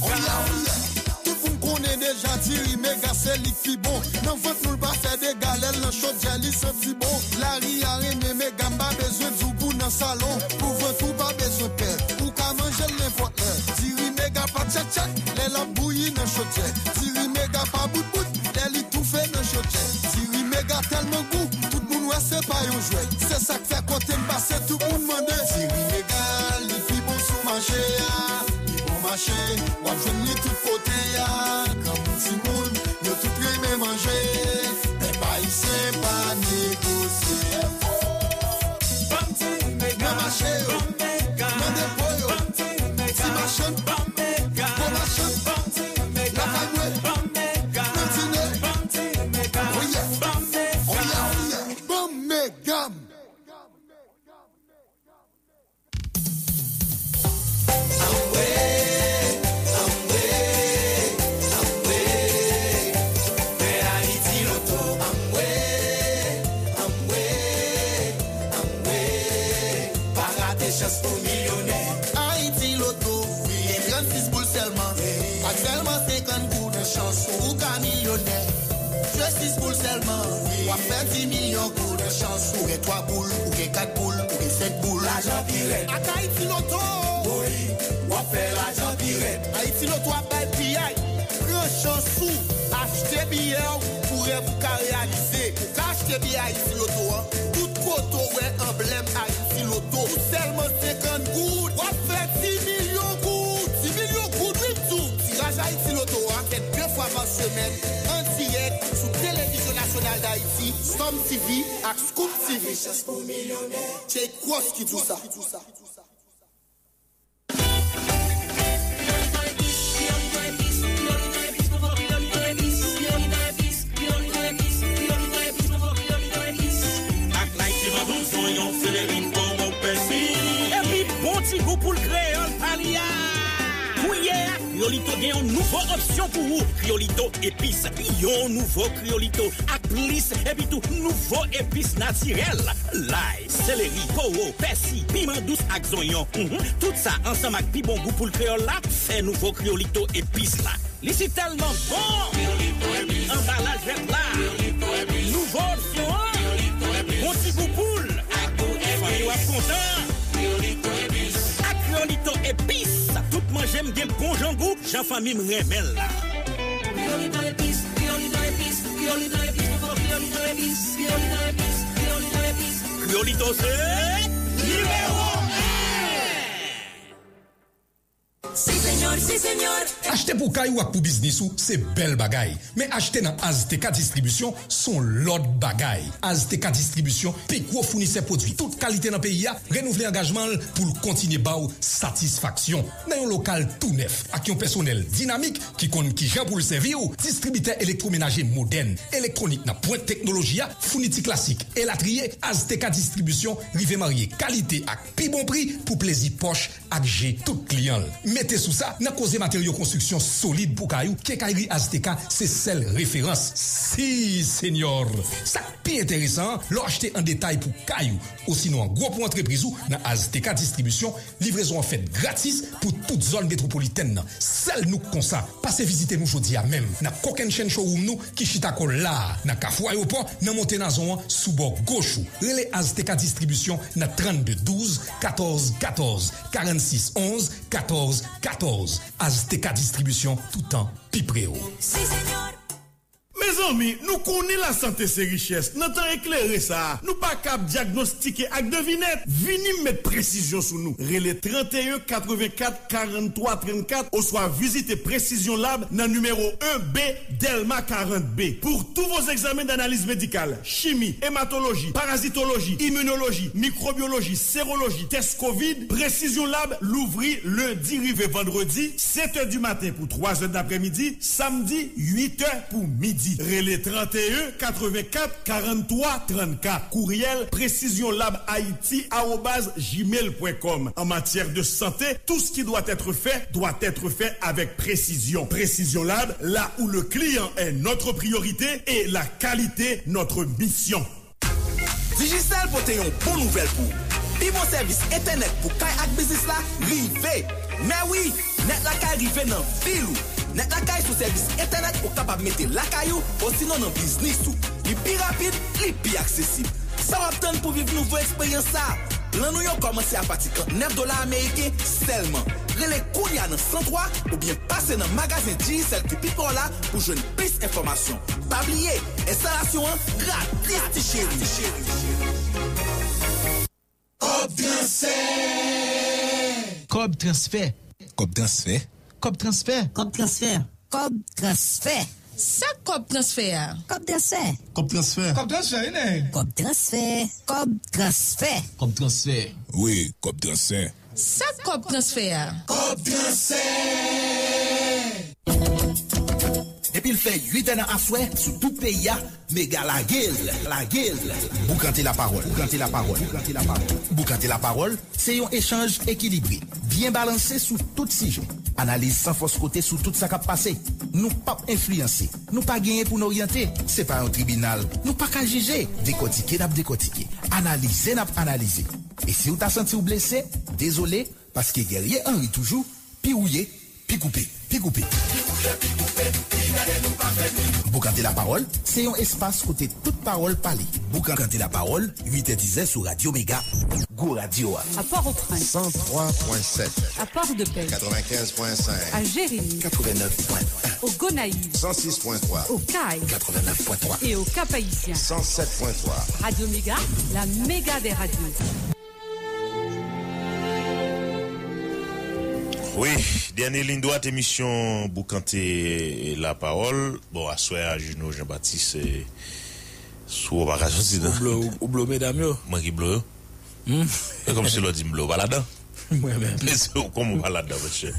oye, oye. Tout moun konnen deja diri Mega se li k pi bon. Nan vant nou l pa fè dega, lè l nan chodyè li santi bon. Lari a renmen Mega, m pa bezwen di w pou nan salon. Pou vant ou pa bezwen pè, ou ka manje l nenpòt lè. Diri Mega pa tchèk tchèk, lè l ap bouyi nan chodyè. Diri Mega pa bout bout, lè li toufe nan chodyè. Diri Mega tèlman gou, tout moun wè se pa yon jwèt. Se sa k fè kote m pase tout moun mande. Diri Mega, li pi bon sou mache a. Li bon mache, w ap jwenn li tout kote a. Granmoun, timoun, yo tout renmen manje. Pèp ayisyen pa negosye. Nan mache yo, nan depo yo, ti machann, gwo machann, Chans pou milyonè. Ayiti Loto, gen trannsis boul sèlman. Ak sèlman senkant goud, chans ou ka milyonè. Jwe sis boul sèlman, w ap fè di milyon goud. Chans ou gen twa boul, ou gen kat boul, ou gen senk boul. Lajan pi rèd. Ak Ayiti Loto, wi, w ap fè lajan pi rèd. Ayiti Loto ap bay piyay. Pran chans ou, achte biyè w pou rèv ou ka reyalize. Ou ka achte biyè Ayiti Loto an tout kote w wè anblèm Ayiti Loto. Pou sèlman senkant goud, w ap fè di milyon goud. Di milyon goud, wi, m di w. Tiraj Ayiti Loto a fèt de fwa pa semèn, an dirèk, sou Télévision Nationale d'Haïti, Storm T V ak Scoop T V. Jay Cross ki di w sa. Ak lay, piman, dous, zonyon, seleri, powo, pèsi. Epi bon ti gou poul kreyòl pa li a. Kounye a, Kriolito gen yon nouvo opsyon pou ou. Kriolito epis, yon nouvo Kriolito ak plis, epi tou nouvo epis natirèl. Lay, seleri, powo, pèsi, piman dous ak zonyon. Mhm. Tout sa ansanm ak pi bon gou poul kreyòl la fè nouvo Kriolito epis la. Li si tèlman bon! Anbalaj vèt la! Nouvo opsyon an! Bon ti gou poul! Fanmi w ap kontan! Ak Kriolito epis, tout manje m gen bon jan gou, jan fanmi m renmen l la. Kriolito epis, Kriolito epis, Kriolito epis, nouvo Kriolito epis, Kriolito epis, Kriolito epis. Kriolito se nimewo en! Sí, señor, sí, señor. Achte pou kay ou ak pou biznis ou se bèl bagay, men achte nan Azteca Distribution s on lòt bagay. Azteca Distribution, pi gwo founisè pwodui tout kalite nan peyi a, renouvle angajman l pou l kontinye ba w satisfaksyon. Nan yon lokal tou nèf ak yon pèsonèl dinamik ki konn kijan pou l sèvi w, distribitè elektwomenaje modèn, elektwonik nan pwent teknoloji a, founiti klasik, elatriye, Azteca Distribution rive marye kalite ak pi bon pri pou plezi pòch ak je tout kliyan l. Mete sou sa, nan koze materyo konstriksyon solid pou kay ou, Kenkayri Azteca se sèl referans. Si, señor! Sa k pi enteresan an, lè w achte an detay pou kay ou, osinon an gwo pou antrepriz ou, nan Azteca Distribution, livrezon an fèt gratis pou tout zòn metwopolitèn nan. Sèl nou k konsa. Pase vizite nou jodi a menm nan Coke and Chain Showroom nou ki chita kò l la a, nan Kafou Ayewopò, nan monte Nazon an, sou bò goch ou. Rele Azteca Distribution nan trannde douz, katòz katòz, karannsis onz, katòz katòz. Azteca Distribution, toutan pi pre w. Sí, señor. Mezanmi, nou konnen lasante se richès. Nan tan eklere sa a, nou pa kab dyagnostike ak devinèt. Vini m met presizyon sou nou. Rele trannteyen katrevenkat karannntwa trannkat oswa vizite Precision Lab nan nimewo en B, Dèlma karant B. Pour tous vos examens d'analyse médicale, chimie, hématologie, parasitologie, immunologie, microbiologie, sérologie, tès kovid, Precision Lab louvri lendi rive vandredi, sèt è di maten pou twa è d aprémidi, samdi, uit è pou midi. Rele trannteyen katrevenkat karannntwa trannkat. Kouryèl precision lab haiti arobase gmail point com. En matière de santé, tout ce qui doit être fait doit être fait avec précision. Précision Lab, là où le client est notre priorité et la qualité notre mission. Digicel pote yon bon nouvèl pou ou. Pi bon sèvis entènèt pou kay ak biznis la rive! Mè wi! Nèt Lakay rive nan vil ou! Nèt Lakay se yon sèvis entènèt ou kapab mete lakay ou osinon nan biznis ou. Li pi rapid, li pi aksesib. Sa w ap tann pou viv nouvo eksperyans sa a? Plan nou yo kòmanse apati trannèf dola ameriken sèlman. Rele kounye a nan san twa oubyen pase nan magazen Digicel ki pi pre w la pou jwenn plis enfòmasyon. Pa bliye, enstalasyon an gratis, ti cheri. Kòb transfè. Kòb transfè. Kòb transfè. Kòb transfè. Kòb transfè. Kòb transfè. Sa kòb transfè a? Kòb transfè. Kòb transfè. Kòb transfè, wi, nèg. Kòb transfè. Kòb transfè. Kòb transfè. Kòb transfè. Wi, kòb transfè. Sa kòb transfè a? Kòb transfè. Depi l fè uit è nan aswè, sou tout peyi a, Mega lage l, lage l. Boukante lapawòl, boukante lapawòl, boukante lapawòl. Boukante lapawòl, se yon echanj ekilibre, byen balanse sou tout sijè. Analiz san fòs kote sou tout sa k ap pase. Nou p ap enfliyanse, nou pa genyen pou n oryante. Se pa yon tribinal, nou pa ka jije. Dekòtike n ap dekòtike, analize n ap analize. E si w ta santi w blese, Dezole, paske Guerrier Henry toujou pi wouye, pi koupe, pi koupe. Boukante Lapawòl se yon espas kote tout pawòl pale. Boukante Lapawòl, uit è dizè sou Radyo Mega, gwo radyo a. À Port-au-Prince, cent trois point sept, à Port-de-Paix, quatre-vingt-quinze point cinq, à Jérémie, quatre-vingt-neuf point un, aux Gonaïves, cent six point trois, aux Cayes, quatre-vingt-neuf point trois, et au Cap-Haïtien, cent sept point trois. Radio Méga, la méga des radios. Wi, dènye liy dwat emisyon Boukante Lapawòl. Bon, aswè a, Juno Jean Baptiste, eh, si w pa ka soti nan. Ou blo, ou, ou blo medam yo? Mwen ki blo yo? Hmm? E kòmsi lè w di m blo, w pa ladan? Mwen menm. Men se w kòman w pa ladan, monchè.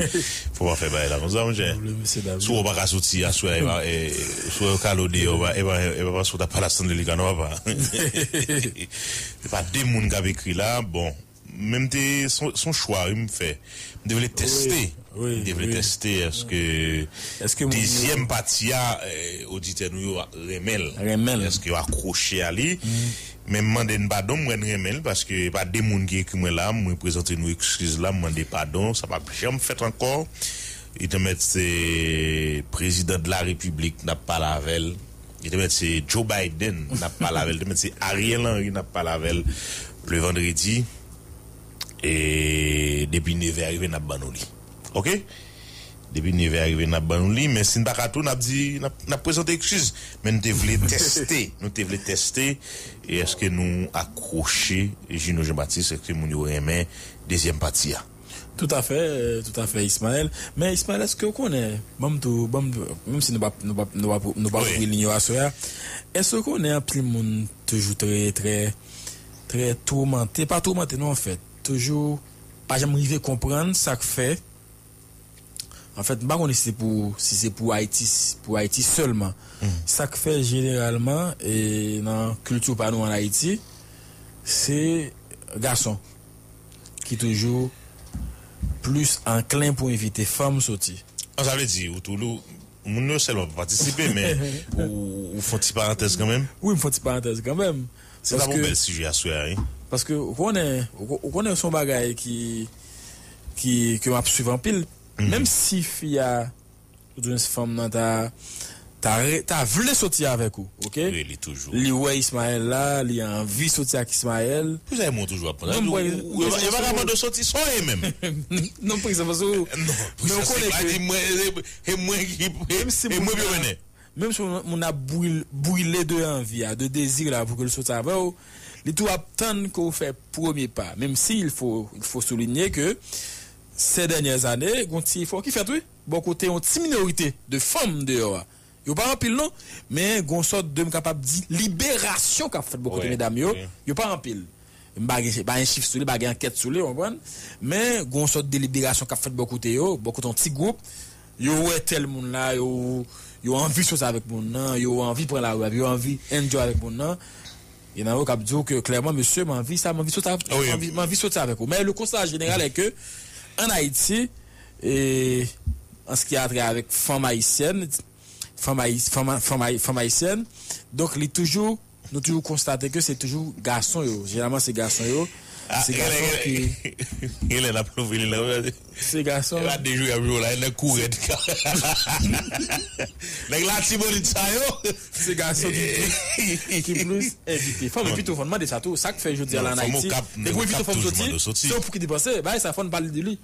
Fò w pa fè bagay la konsa, monchè. Ou blo mesye dam yo. Si w pa ka soti aswè a, e pa, e, si w kale w deyò, e pa, e pa, e pa paske w t ap pale a Stanley Lucas, non, papa. Se pa de moun k ap ekri la, bon. Men m te, se yon, se yon chwa, wi, m fè. M te vle tèste. Wi, wi, m te vle tèste, èske dezyèm pati a, eh, oditè nou yo renmen l? Renmen l. Èske yo akwoche a li? Mm. Men m mande n padon, m wè n renmen l, paske pa de moun ki ekri mwen la, mwen prezante nou ekskiz la, m mande padon, sa p ap janm fèt ankò. Li te mèt se prezidan de la repiblik n ap pale avè l. Li te mèt se Joe Biden n ap pale avè l. Li te mèt se Ariel Henry n ap pale avè l le vandredi. E depi nevè a rive, n ap ban nou li. Oke? Depi nevè a rive, n ap ban nou li. Men si n pa ka tou, n ap di, n ap, n ap prezante ekskiz. Men nou te vle tèste. Nou te vle tèste. E èske nou akwoche Juno Jean Baptiste? Èske moun yo renmen dezyèm pati a? Toutafè, toutafè, Ismaël. Men, Ismaël, èske w konnen, ban m tou, ban m tou, menm si nou p ap, nou p ap, nou p ap, nou p ap ouvri liy yo aswè a, èske w konnen anpil moun toujou trè, trè, trè toumante, pa toumante non, anfèt, toujou pa janm rive konprann sa k fè, anfèt, m pa konnen si se pou, si se pou Ayiti, pou Ayiti sèlman. Sa k fè jeneralman, e, nan kilti pa nou an Ayiti, se gason ki toujou plis anklen pou envite fanm soti. An, sa vle di, ou tou, ou, moun yo sèlman pa patisipe, men ou, ou fè yon ti parantèz kanmenm? Wi, m fè yon ti parantèz kanmenm. Se ta pou bèl sijè aswè a, wi. Paske ou konnen, ou, ou konnen se yon bagay ki, ki, ke m ap swiv anpil. Menm si fi a, oudimwens fanm nan ta, ta re-, ta vle soti avèk ou, oke? Wi, li toujou. Li wè Ismaël la, li anvi soti ak Ismaël. Poukisa e mwen toujou ap pran? Non, mwen, ou, ou, yo pa ka mande w soti, sa w ye menm? Non, pa egzanp, paske ou, non, men ou konnen ke di mwen, e, e mwen ki, e mwen ki pou mennen. Menm si moun ap brile, brile de anvi a, de dezi la pou ke l soti avè w, li tou ap tann ke w fè premye pa. Menm si il faut, il faut souligner que ces dernières années, gon ti efò ki fèt, wi. Bò kote yon ti minorite de fanm deyò a. Yo pa anpil non, men gon sòt de, m kapab di, liberasyon k ap fèt bò kote medam yo. Yo pa anpil. M pa gen, pa gen chif sou li, pa gen ankèt sou li, w konprann? Men gon sòt de liberasyon k ap fèt bò kote yo, bò kote yon ti gwoup. Yo wè tèl moun la, yo, yo anvi soti avèk moun nan, yo anvi pran lari avè l, yo anvi enjoy avèk moun nan. Gen nan yo k ap di w ke klèman, mesye, m anvi sa, m anvi soti avèk, m anvi, m anvi soti avèk ou. Men le constat général est que, en Haïti, et en ce qui a trait avec fanm ayisyèn, fanm ayi-, fanm, fanm ayi-, fanm ayisyèn, donk li toujou, nou toujou konstate ke se toujou gason yo. Jeneralman, se gason yo. Se gason ki, genlè n ap louvri li la. Se gason. E pa de jou y ap jwe la, e nèg kou rèd. Nèg Latibonit sa yo. Se gason ki plis, ki plis envite fanm. Epi tou, fò n mande sa tou. Sa k fè jodi a la an Ayiti, depi w envite fanm soti, se ou pou ki depanse. Bagay sa, fò n pale de li.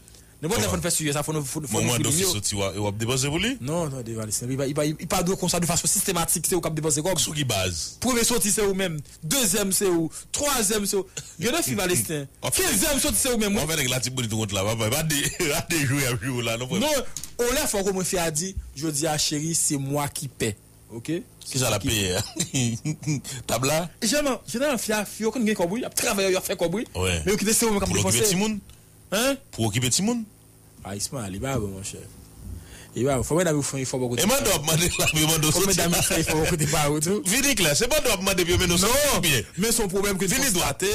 Nenpòt lè fò n fè sijè sa, fò n, fò n, fò n ouvri liy yo. Mwen mande w fi soti, w ap depanse pou li? Non, non, Devaliste, li pa, li pa, li pa dwe konsa de fason sistematik, se ou k ap depanse kòb. Sou ki baz? Premye soti, se ou menm. Dezyèm, se ou. Twazyèm, se ou. Gen de fi Valesten. Kenzyèm soti, se ou menm, wi. W ap fè nèg Latibonit wont la, papa. E pa de, e pa de jou y ap jwe w la, non, frè m. Non, on lè fò w konn mwen fè a di, jodi a, cheri, c'est moi qui paie. Oke? Kisa l ap peye a? Tab la? Jeneralman, jeneralman, fi a, fi yo konn gen kòb, wi. Y ap travay, y ap fè kòb, wi. Men yo kite se ou menm k ap depanse. Pou l okipe timoun? Hein? Pou okipe timoun? A, Ismaël, li pa bon, monchè. Li pa bon. Fò medam yo fè efò bò kote pa yo. E mandan w ap mande la, yo mande w soti. Fò medam yo fè efò bò kote pa yo tou. Vini klè, se mandan w ap mande pou yo mennen w soti oubyen? Non, men se yon pwoblèm ke n konstate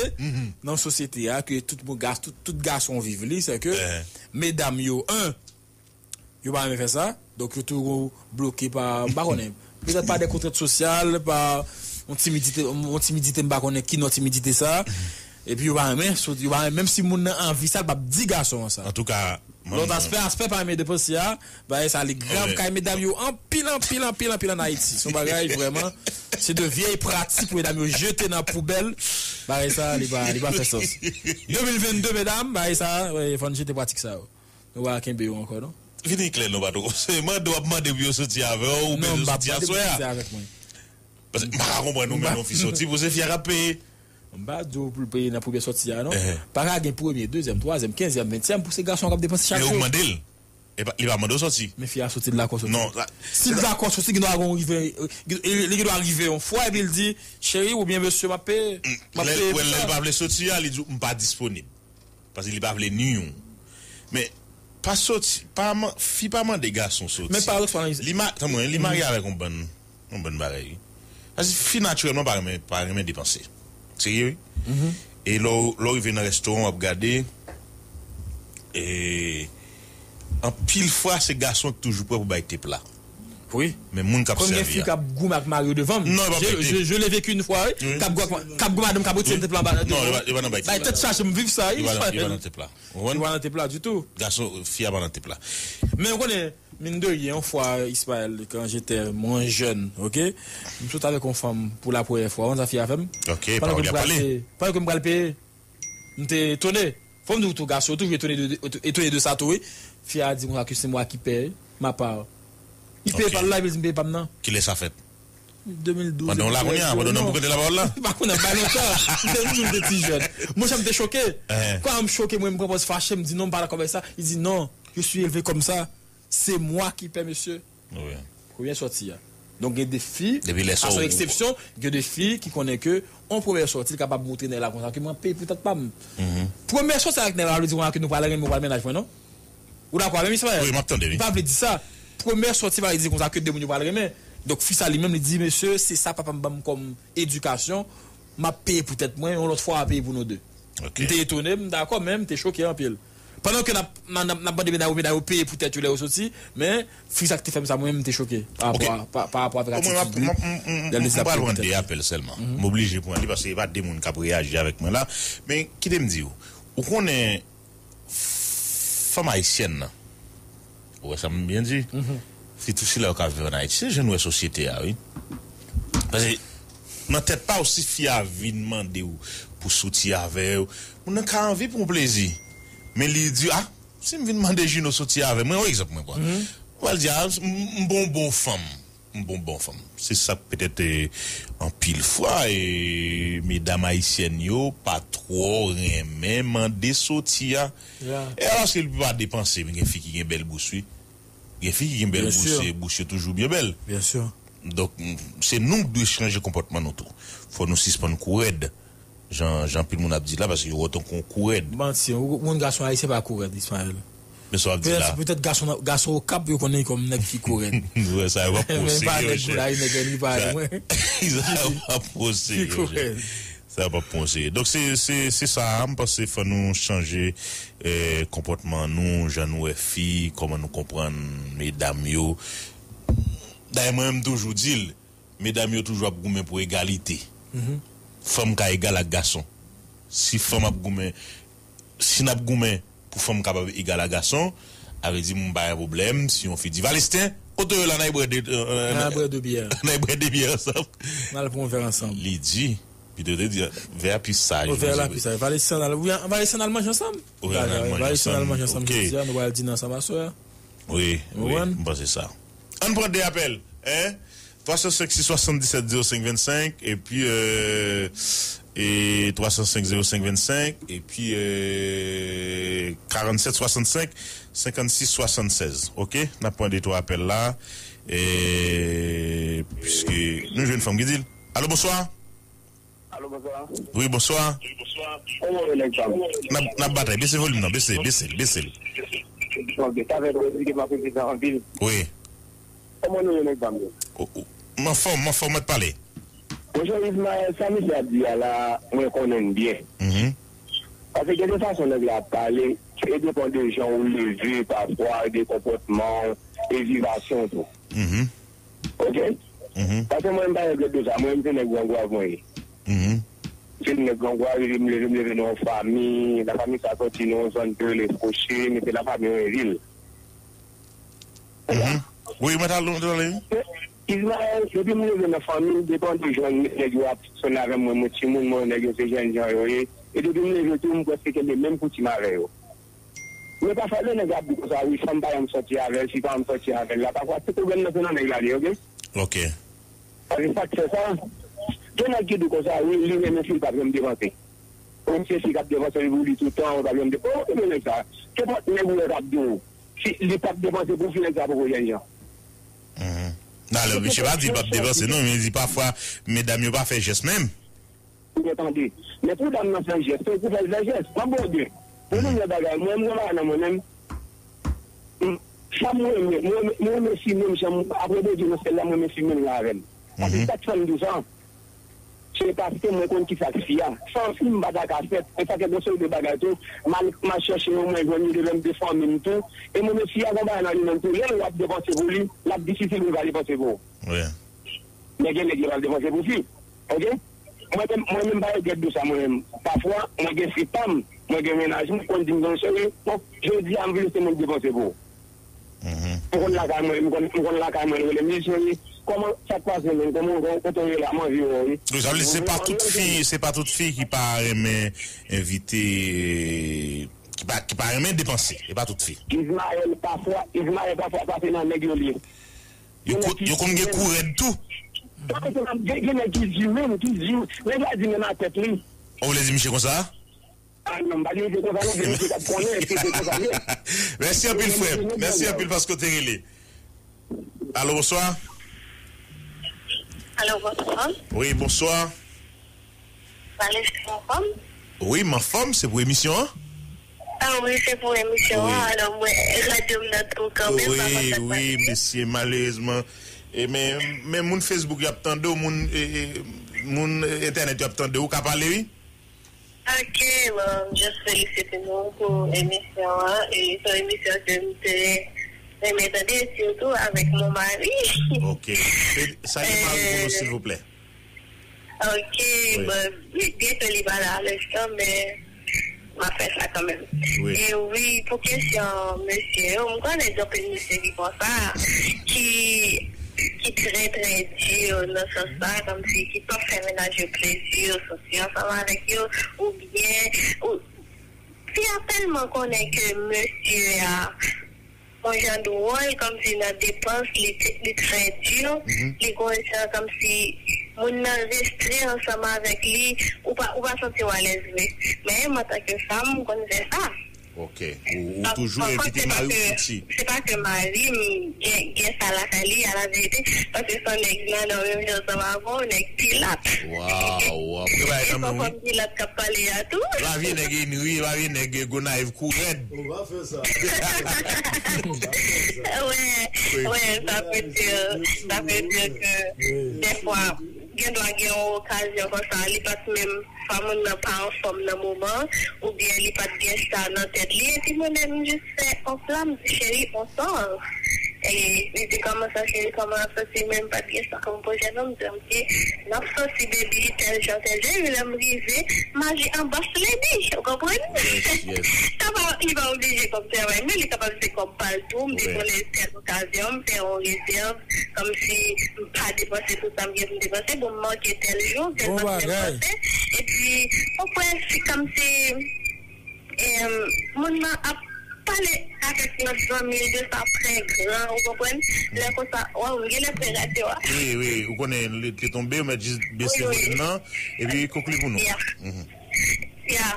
nan sosyete a, ke tout moun, gas-, tout, tout gason viv li, se ke medam yo, en, yo pa renmen fè sa, donk yo toujou bloke pa, m pa konnen, petèt pa de kontrent sosyal, pa yon timidite, yon timidite, m pa konnen ki non timidite sa. Epi yo pa renmen, sot, yo pa renmen, menm si moun nan anvi sa, l p ap di gason an sa. Antouka, lòt aspè, aspè pa renmen depanse a, bagay sa li grav kay medam yo anpil, anpil, anpil, anpil ann Ayiti. Se yon bagay vrèman, se de vyèy pratik medam yo jete nan poubèl. Bagay sa, li pa, li pa fè sans. De mil vennde, medam, bagay sa, fò n jete pratik sa yo. Nou pa kenbe yo ankò, non. Vini klè non, patwon. Se mande w ap mande pou yo soti avè w, oubyen yo soti aswè a. Paske m pa ka konprann ou menm yon fi soti pou se fi a k ap peye. M pa di w pou l peye nan premye sòti a, non. Pa ka gen premye, dezyèm, twazyèm, kenzyèm, ventyèm pou se gason an k ap depanse chak jou. Men ou mande l. Li pa mande w sòti. Men fi a soti, l dakò soti. Non. Si l dakò soti, gen dwa gen yon rive, li gen dwa rive yon fwa epi l di, cheri oubyen mesye, m ap peye. M ap peye pou sa. Lè l pa vle soti a, li di w, m pa disponib. Paske li pa vle ni yon. Men, pa soti, pa, fi pa mande gason soti. Men pa eksperyans. Li ma, tann mwen, li marye avèk yon bann, yon bann bagay, wi. Paske fi natirèlman pa renmen, pa renmen depanse. Serye, wi. E lè w, lè w rive nan restoran, w ap gade, e, anpil fwa, se gason ki toujou prè pou bay tip la. Wi. Men moun k ap sèvi a. Konbyen fi k ap goumen ak mari yo devan m? Non, li p ap bay tip. Je, je, je l'ai vécu une fois, wi. K ap gou-, k ap goumen ak madanm, k ap retire tip la anba nan tèt. Bay tèt chaje, m viv sa, wi. Li pa nan tip la. Ou konprann? Li pa nan tip la ditou. Gason, fi a pa nan tip la. Men ou konnen, mine de rien, yon fwa, Ismaël, quand j'étais moins jeune, ok? M sot avèk yon fanm pou la premyè fwa. Ou konn sa fi a fè m? Ok, pawòl yo ap pale. Pandan ke m pral peye, m te etone. Fò m di w tou, gason yo toujou etone de, etone de sa tou, wi. Fi a di konsa ke se mwa ki peye, ma part. Li peye pa l la, epi l di m peye pa m nan. Kilè sa fèt? De mil douz. Pandan w la kounye a, pandan w nan pou kote lapawòl la? M pa konnen, bay lontan. M te toujou, m te ti jèn. Monchè, m te choke. Kwa m choke, mwen, m pran pòz fache, m di non, m pa dakò avèk sa. Li di non, je suis élevé comme ça. C'est moi qui paie, monsieur. Wi. Premye sòti a. Donk, gen de fi, à son exception, gen de fi ki konnen ke on premyè sòti, li kapab montre nèg la konsa ke mwen peye pou tèt pa m. Premyè sòti avèk nèg la, li di konsa ke nou pral renmen, ou pral mennaj mwen, non? Ou dakò avè m, Ismaël? Wi, m ap tande, wi. Li pa vle di sa. Premyè sòti pa vle di konsa ke de moun yo pral renmen. Donk, fi sa li menm, li di, mesye, se sa papa m ban m kòm edikasyon, m ap peye pou tèt mwen, yon lòt fwa, w a peye pou nou de. Ok. M te etone, m dakò, men m te choke anpil. Pandan ke n ap, n ap, n ap mande medam yo, medam yo peye pou tèt yo lè yo soti, men fi sa k te fè m sa, mwen menm, m te choke pa rapò a, pa, pa rapò avèk atitid li. Omwen, m ap, m, m, m, m pral pran de apèl sèlman. M oblije pran li paske se pa de moun k ap reyaji avèk mwen la. Men, kite m di w, ou konnen, fanm ayisyèn nan. Ou wè sa m byen di? Sitou sila yo k ap viv ann Ayiti. Se jan nou wè sosyete a, wi. Paske nan tèt pa w, si fi a vin mande w pou soti avè w, moun nan ka anvi pran plezi. Men li di, a, si m vin mande Jino soti avè m, mwen, yon egzanp mwen pran. Mwen di, a, m, m bon, bon fanm. M bon, bon fanm. Se sa k petèt, e, anpil fwa, e, medam ayisyèn yo pa twò renmen mande soti a. E alòske li pa depanse, men gen fi ki gen bèl bous, wi. Gen fi ki gen bèl bous, e bous yo toujou byen bèl. Donk, se nou k dwe chanje konpòtman nou tou. Fò nou sispann kou rèd. Jan, jan anpil moun ap di la, paske yo wè w tankou yon kou rèd. Manti, yon moun gason ayisyen pa kou rèd, Ismaël. Men sa w ap di la. Petèt, petèt gason, gason Okap yo konnen kòm nèg ki kou rèd. Wè, sa yo p ap pran o serye, monchè. Men pa nèg Gonayiv, nèg Ènmi pa yo, mwen. Sa yo p ap pran o serye, monchè. Sa yo p ap pran o serye. Donk, se, se, se sa a, m panse fò nou chanje, eh, konpòtman nou, jan nou wè fi, kòman nou konprann medam yo. Dayè, mwen menm, m toujou di l, medam yo toujou ap goumen pou egalite. Fanm ka egal ak gason. Si fanm ap goumen, si n ap goumen pou fanm kapab egal ak gason, sa vle di m pa gen pwoblèm si yon fi di, Valesten, kote w ye la, n al bwè de, euh, euh, n al bwè de byè. N al bwè de byè ansanm. N al pran yon vè ansanm. Li di, pito te di, vè a pi saj. O, vè a pi saj. Valesten, n al, wi, Valesten, n al manje ansanm. Wi, n al manje ansanm. Valesten, n al manje ansanm jodi a, nou pral dine ansanm aswè a. Wi, wi, m panse sa. Ann pran de apèl, en? Twa san senk sis swasanndisèt zewo senk vennsenk, epi, euh, e twa san senk zewo senk vennsenk, epi, euh, karannsèt swasannsenk senkannsis swasannsèz. Oke? N ap pran de twa apèl la. E, piske nou jwenn fanm ki di l. Alo, bonswa. Alo, bonswa. Wi, bonswa. Kòman w ye, nèg pa m? N ap, n ap batay. Bese volim nan. Bese, bese l, bese l. Ok, sa fè trè byen, m apresye sa anpil. Wi. Kòman nou ye, nèg pa m yo? O, o, m anfòm, m anfòm, mèt pale. Monchè Ismaël, sa misye ap di a la, mwen konnen l byen. Mhm. Paske gen de fason nèg la ap pale, e depann de jan ou leve, pafwa, de konpòtman w, e vibasyon w tou. Mhm. Ok? Mhm. Paske mwen, m pa gen grenn de sa. Mwen, m se nèg Grangwav mwen ye. Mhm. M nèg Grangwav, epi m leve, m leve nan yon fanmi. Lafanmi sa soti nan yon zòn ki rele Fwoche, men se lafanmi Renvil. Mhm. Wi, mwen ta lon tande. Ismaël, depi m leve nan fanmi m, depi m te jwenn nèg yo ap sonnen avè m, mwen, mwen timoun, mwen, nèg yo se jènjan yo ye. E depi m leve tou, m prèske kenbe menm koutim avè yo. Men pafwa, lè nèg la ap di konsa, wi, fanm pa janm sòti avè l, fi pa janm sòti avè l la, pafwa, se pwoblèm nan se nan nèg la li, oke? Oke. Paske sa k fè sa, gen nèg ki di konsa, wi, li renmen fi l p ap janm depanse. Ou se fi k ap depanse pou li toutan, ou p ap janm depanse. Ou renmen nèg sa. Kenpòt nèg ou wè k ap di w, si li p ap depanse pou fi, nèg sa poko jènjan. Mhm. Nan, lè misye pa di l p ap depanse, non, men li di pafwa, medam yo pa fè jès menm. Ou tande. Men pou dam nan fè jès, se ou ki fè l fè jès. M ap ba w de. Pou nou gen bagay, mwen, m gen bagay nan mwen menm. M, sa m renmen, mwen, mwen renmen fi menm jan m, apre Bondye nan syèl la, mwen renmen fi menm jan avè m. Paske sa k fè m di w sa, se paske mwen konn kisa k fi a. San fi m pa ta ka fèt. E sa ke gon seri de bagay tou, m al, m al chèche yo, mwen jwenn yo, devan m de fanmi m tou. E mwen renmen fi a, gon bagay nan li menm tou. Lè l wè w ap depanse pou li, l ap difisil pou l pa depanse pou ou. Wi. Men gen nèg yo p ap depanse pou fi. Oke? Mwen menm, mwen menm pa regrèt de sa, mwen menm. Pafwa, mwen gen fi pa m, mwen gen mennaj mwen, konn di m, "Bon, cheri, bon, jodi a, m vle se mwen k depanse pou ou." Mhm. M konn lakay mwen, m konn, m konn lakay mwen, rele m, "Cheri, kòman sa k pase menm? Kòman, kòman, kote w ye la? M anvi wè w, wi." Wi, sa vle di se pa tout fi, se pa tout fi ki pa renmen envite, ki pa, ki pa renmen depanse. Se pa tout fi. Ismaël, pafwa, Ismaël, pafwa, pafwa, se nan nèg yo li ye. Yo, yo konn gen kou rèd tou. Gen, gen nèg ki di menm, ki di, nèg la di menm a tèt li. Ou vle di misye konsa? Ah non, m pa di misye konsa non, se misye k ap konnen, èske se konsa l ye. Mèsi anpil, frè. Mèsi anpil paske w te rele. Alo, bonswa. Alo, bonswa. Wi, bonswa. Pale, se anfòm? Wi, m anfòm, se pou emisyon an. Ah wi, se pou emisyon an. Wi. Alò, mwen, radyo m nan tou kanmenm, wi, pa konn sa k pase. Mesye, malerezman. E men, men moun Facebook yo ap tande w, moun, e, e, moun, e, entènèt yo ap tande w, ou ka pale, wi. Ok, bon, m just felisite nou pou emisyon an. E se yon emisyon ke m te renmen tande, sitou avèk mon mari. Ok. Fe-, salye mari pou nou, silvouplè. Ok, bon, byen ke li pa la a lenstan, men m ap fè sa kanmenm. Wi. E wi, pou kesyon mesye yo, m konnen gen anpil mesye ki konsa, ki, ki trè, trè di nan sans sa, kòmsi ki pa fè mennaj yo plezi, yo soti ansanm avèk yo, oubyen, ou, fi a tèlman konnen ke mesye a yon jan dwòl, kòmsi nan depans, li, li trè di, li gon jan kòmsi moun nan reste ansanm avèk li, ou pa, ou pa santi w alèz vre. Men, mwen, antanke fanm, m konn fè sa. Ok. Ou, ou toujou envite mari w soti. Se pa ke mari m gen, gen sa lakay li, a la verite, paske se yon nèg nan, nan menm jan ansanm avè w, nèg Pilat. Waw, waw. Pou bagay nan men w, wi. Pilat k ap pale a tou. Pa vye nèg Henry, pa vye nèg Gonayiv kou rèd. Ou pa fè sa. Wi, wi, sa vle di, sa vle di ke dèfwa, gen dwa gen yon okazyon konsa, li pa t menm, swa moun nan pa anfòm nan moman, oubyen li pa t gen sa nan tèt li, epi mwen menm, m jis fè yon flam, di, "Cheri, on sort." E li di, "Kòman sa, cheri, kòman w ap soti?" Mwen, m pa t gen sa kòm pwojè, non, m di, "Ok, n ap soti, baby, tèl jan, tèl jan." Epi lè m rive, m aji an boss lady, ou konprann? Yes, yes. Sa pa, li pa oblije kòm travay, men li kapab se kòm pa l tou, m te konnen tèl okazyon, m fè yon rezèv, kòmsi m pa depanse tout sa m gen pou m depanse, bon, m manke tèl jou, tèl sa m depanse, epi, ou kwè, se kòmsi, em, moun nan ap pale avèk lòt zanmi l de sa trè gran, ou konprann? Lè konsa, waw, m genlè fè radyo a. Wi, wi, ou konnen, li te tonbe, ou mèt jis bese volèm nan, epi konkli pou nou. Ya. Mhm. Ya.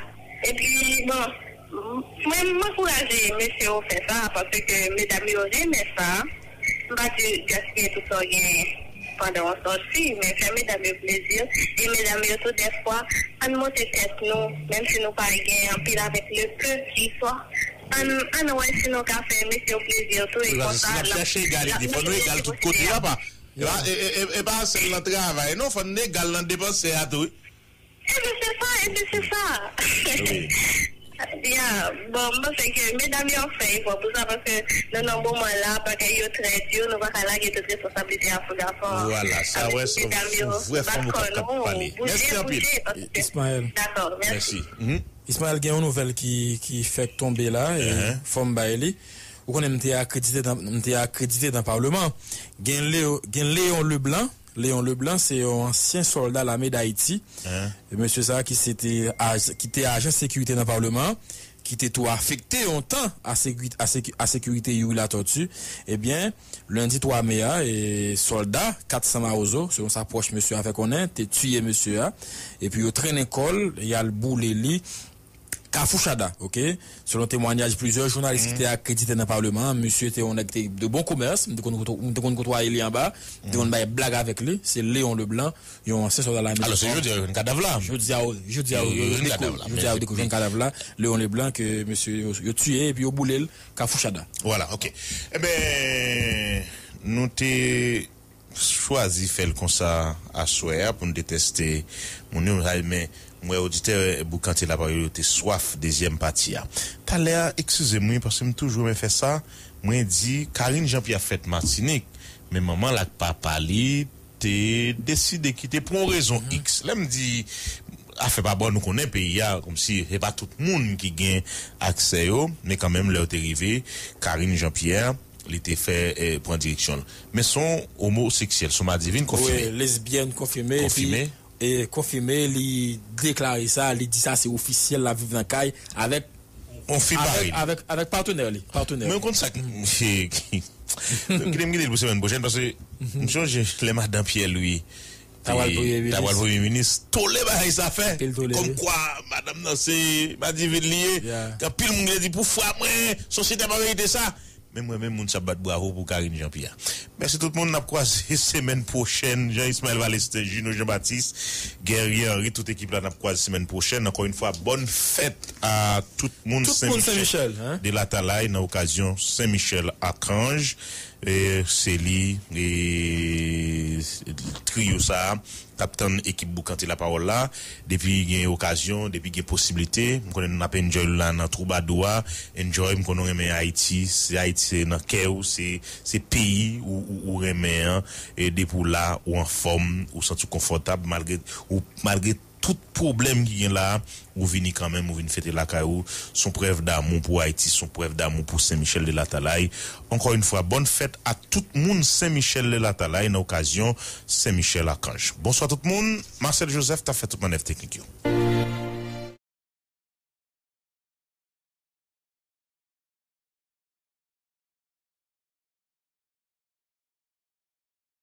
Epi, bon, m-, mwen, m ankouraje mesye yo fè sa, paske medam yo renmen sa. M pa di gaspiye tout sa w genyen pandan w sòti, men fè medam yo plezi. E medam yo tou, dèfwa, ann monte tèt nou, menm si nou pa gen anpil avèk le peu ki swa. Ann, ann wè si nou ka fè mesye yo plezi tou, e konsa, n ap chèche egalite, fò nou egal tout kote, papa. E pa, e, e, e, e pa sèl nan travay, non, fò n egal nan depansè a tou, wi. Ebyen, se sa, ebyen, se sa. Wi. Ya, bon, m panse ke medam yo ap fè efò pou sa, paske nou nan moman la, bagay yo trè di, nou pa ka lage tout responsablite a sou gason an. Vwala, sa wè se yon vrè fanm k ap pale. Mèsi anpil. Ismaël. Dakò, mèsi. Ismaël, gen yon nouvèl ki, ki fèk tonbe la, e fò m bay li. Ou konnen m te akredite nan, m te akredite nan Palman. Gen Leo, gen Léon Leblanc. Léon Leblanc se yon ansyen sòlda Lame Dayiti. E mesye sa a ki se te aj-, ki te ajan sekirite nan Palman an, ki te tou afekte yon tan a sekirite, a seki-, a sekirite Youri Latortue. Ebyen, lendi twa me a, e sòlda kat san Mawozo, selon sa pwòch mesye a fè konnen, te tiye mesye a. Epi yo trennen kò l, y al boule li Kafou Chada, oke? Selon temwanyaj plizyè jounalis ki te akredite nan Palman an, misye te yon nèg ki te de bon komès, m te konn koto-, m te konn kotwaye li anba, m te konn bay blag avèk li, se Léon Leblanc, yon ansyen sòlda lame. Alò, se jodi a yo jwenn kadav la. Jodi a, jodi a, yo, yo, yo jwenn kadav la, jodi a, yo jwenn kadav la, Léon Leblanc, ke mesye yo, yo tiye epi yo boule l Kafou Chada. Vwala, oke. Eben, nou te chwazi fè l konsa aswè a pou n te tèste moun yo, men m wè oditè Boukante Lapawòl yo te swaf dezyèm pati a. Talè a, eskize m wi, paske m toujou renmen fè sa, mwen di Karine Jean Pierre fèt Matinik, men manman l ak papa li te deside kite pou yon rezon X. Lè m di afè pa bon, nou konnen peyi a, kòmsi se pa tout moun ki gen aksè yo, men kanmenm, lè yo te rive, Karine Jean Pierre, li te fè, eh, pran direksyon l. Men se yon omoseksyèl, se yon madivin konfime. Wi, lesbyèn konfime, epi, konfime, e konfime, li deklare sa, li di sa se ofisyèl, l ap viv nan kay avèk, yon fi avèk, parèy li. Avèk, avèk patnè li, patnè. Men w konn sa k, kite m kite l pou semèn pwochèn, paske m sonje lè madan Pierre Louis ta pral premye minis. Ta pral premye minis, tole bagay sa fè. Pil tole, wi. Kòmkwa madanm nan se madivin li ye. Ya. Gen anpil moun ki te di, "Poufwa mwen, sosyete a pa merite sa." Men mwen menm, moun sa ap bat bravo pou Karine Jean Pierre. Mèsi tout moun, n ap kwaze semèn pwochèn. Jean Ismaël Valestin, Junio Jean Baptiste, Guerrier Henry, tout ekip la, n ap kwaze semèn pwochèn. Ankò yon fwa, bòn fèt a tout moun Sen Michèl de Latalay nan okazyon Sen Michèl Akanj. E se li, e triyo sa a k ap tann ekip Boukante Lapawòl la. Depi gen okazyon, depi gen posiblite, m konnen n ap enjoy la nan twoubadou a. Enjoy, m konnen w renmen Ayiti. Se Ayiti, se nan kè w, se, se peyi ou, ou, ou renmen an. E depi w la, ou anfòm, ou santi w konfòtab, malgre, ou, malgre tout pwoblèm ki gen la, ou vini kanmenm, ou vin fete lakay ou. Se yon prèv damou pou Ayiti, se yon prèv damou pou Sen Michèl de Latalay. Ankò yon fwa, bòn fèt a tout moun Sen Michèl de Latalay nan okazyon Sen Michèl Akanj. Bonswa tout moun, Marcel Joseph t ap fè tout mannèv teknik yo.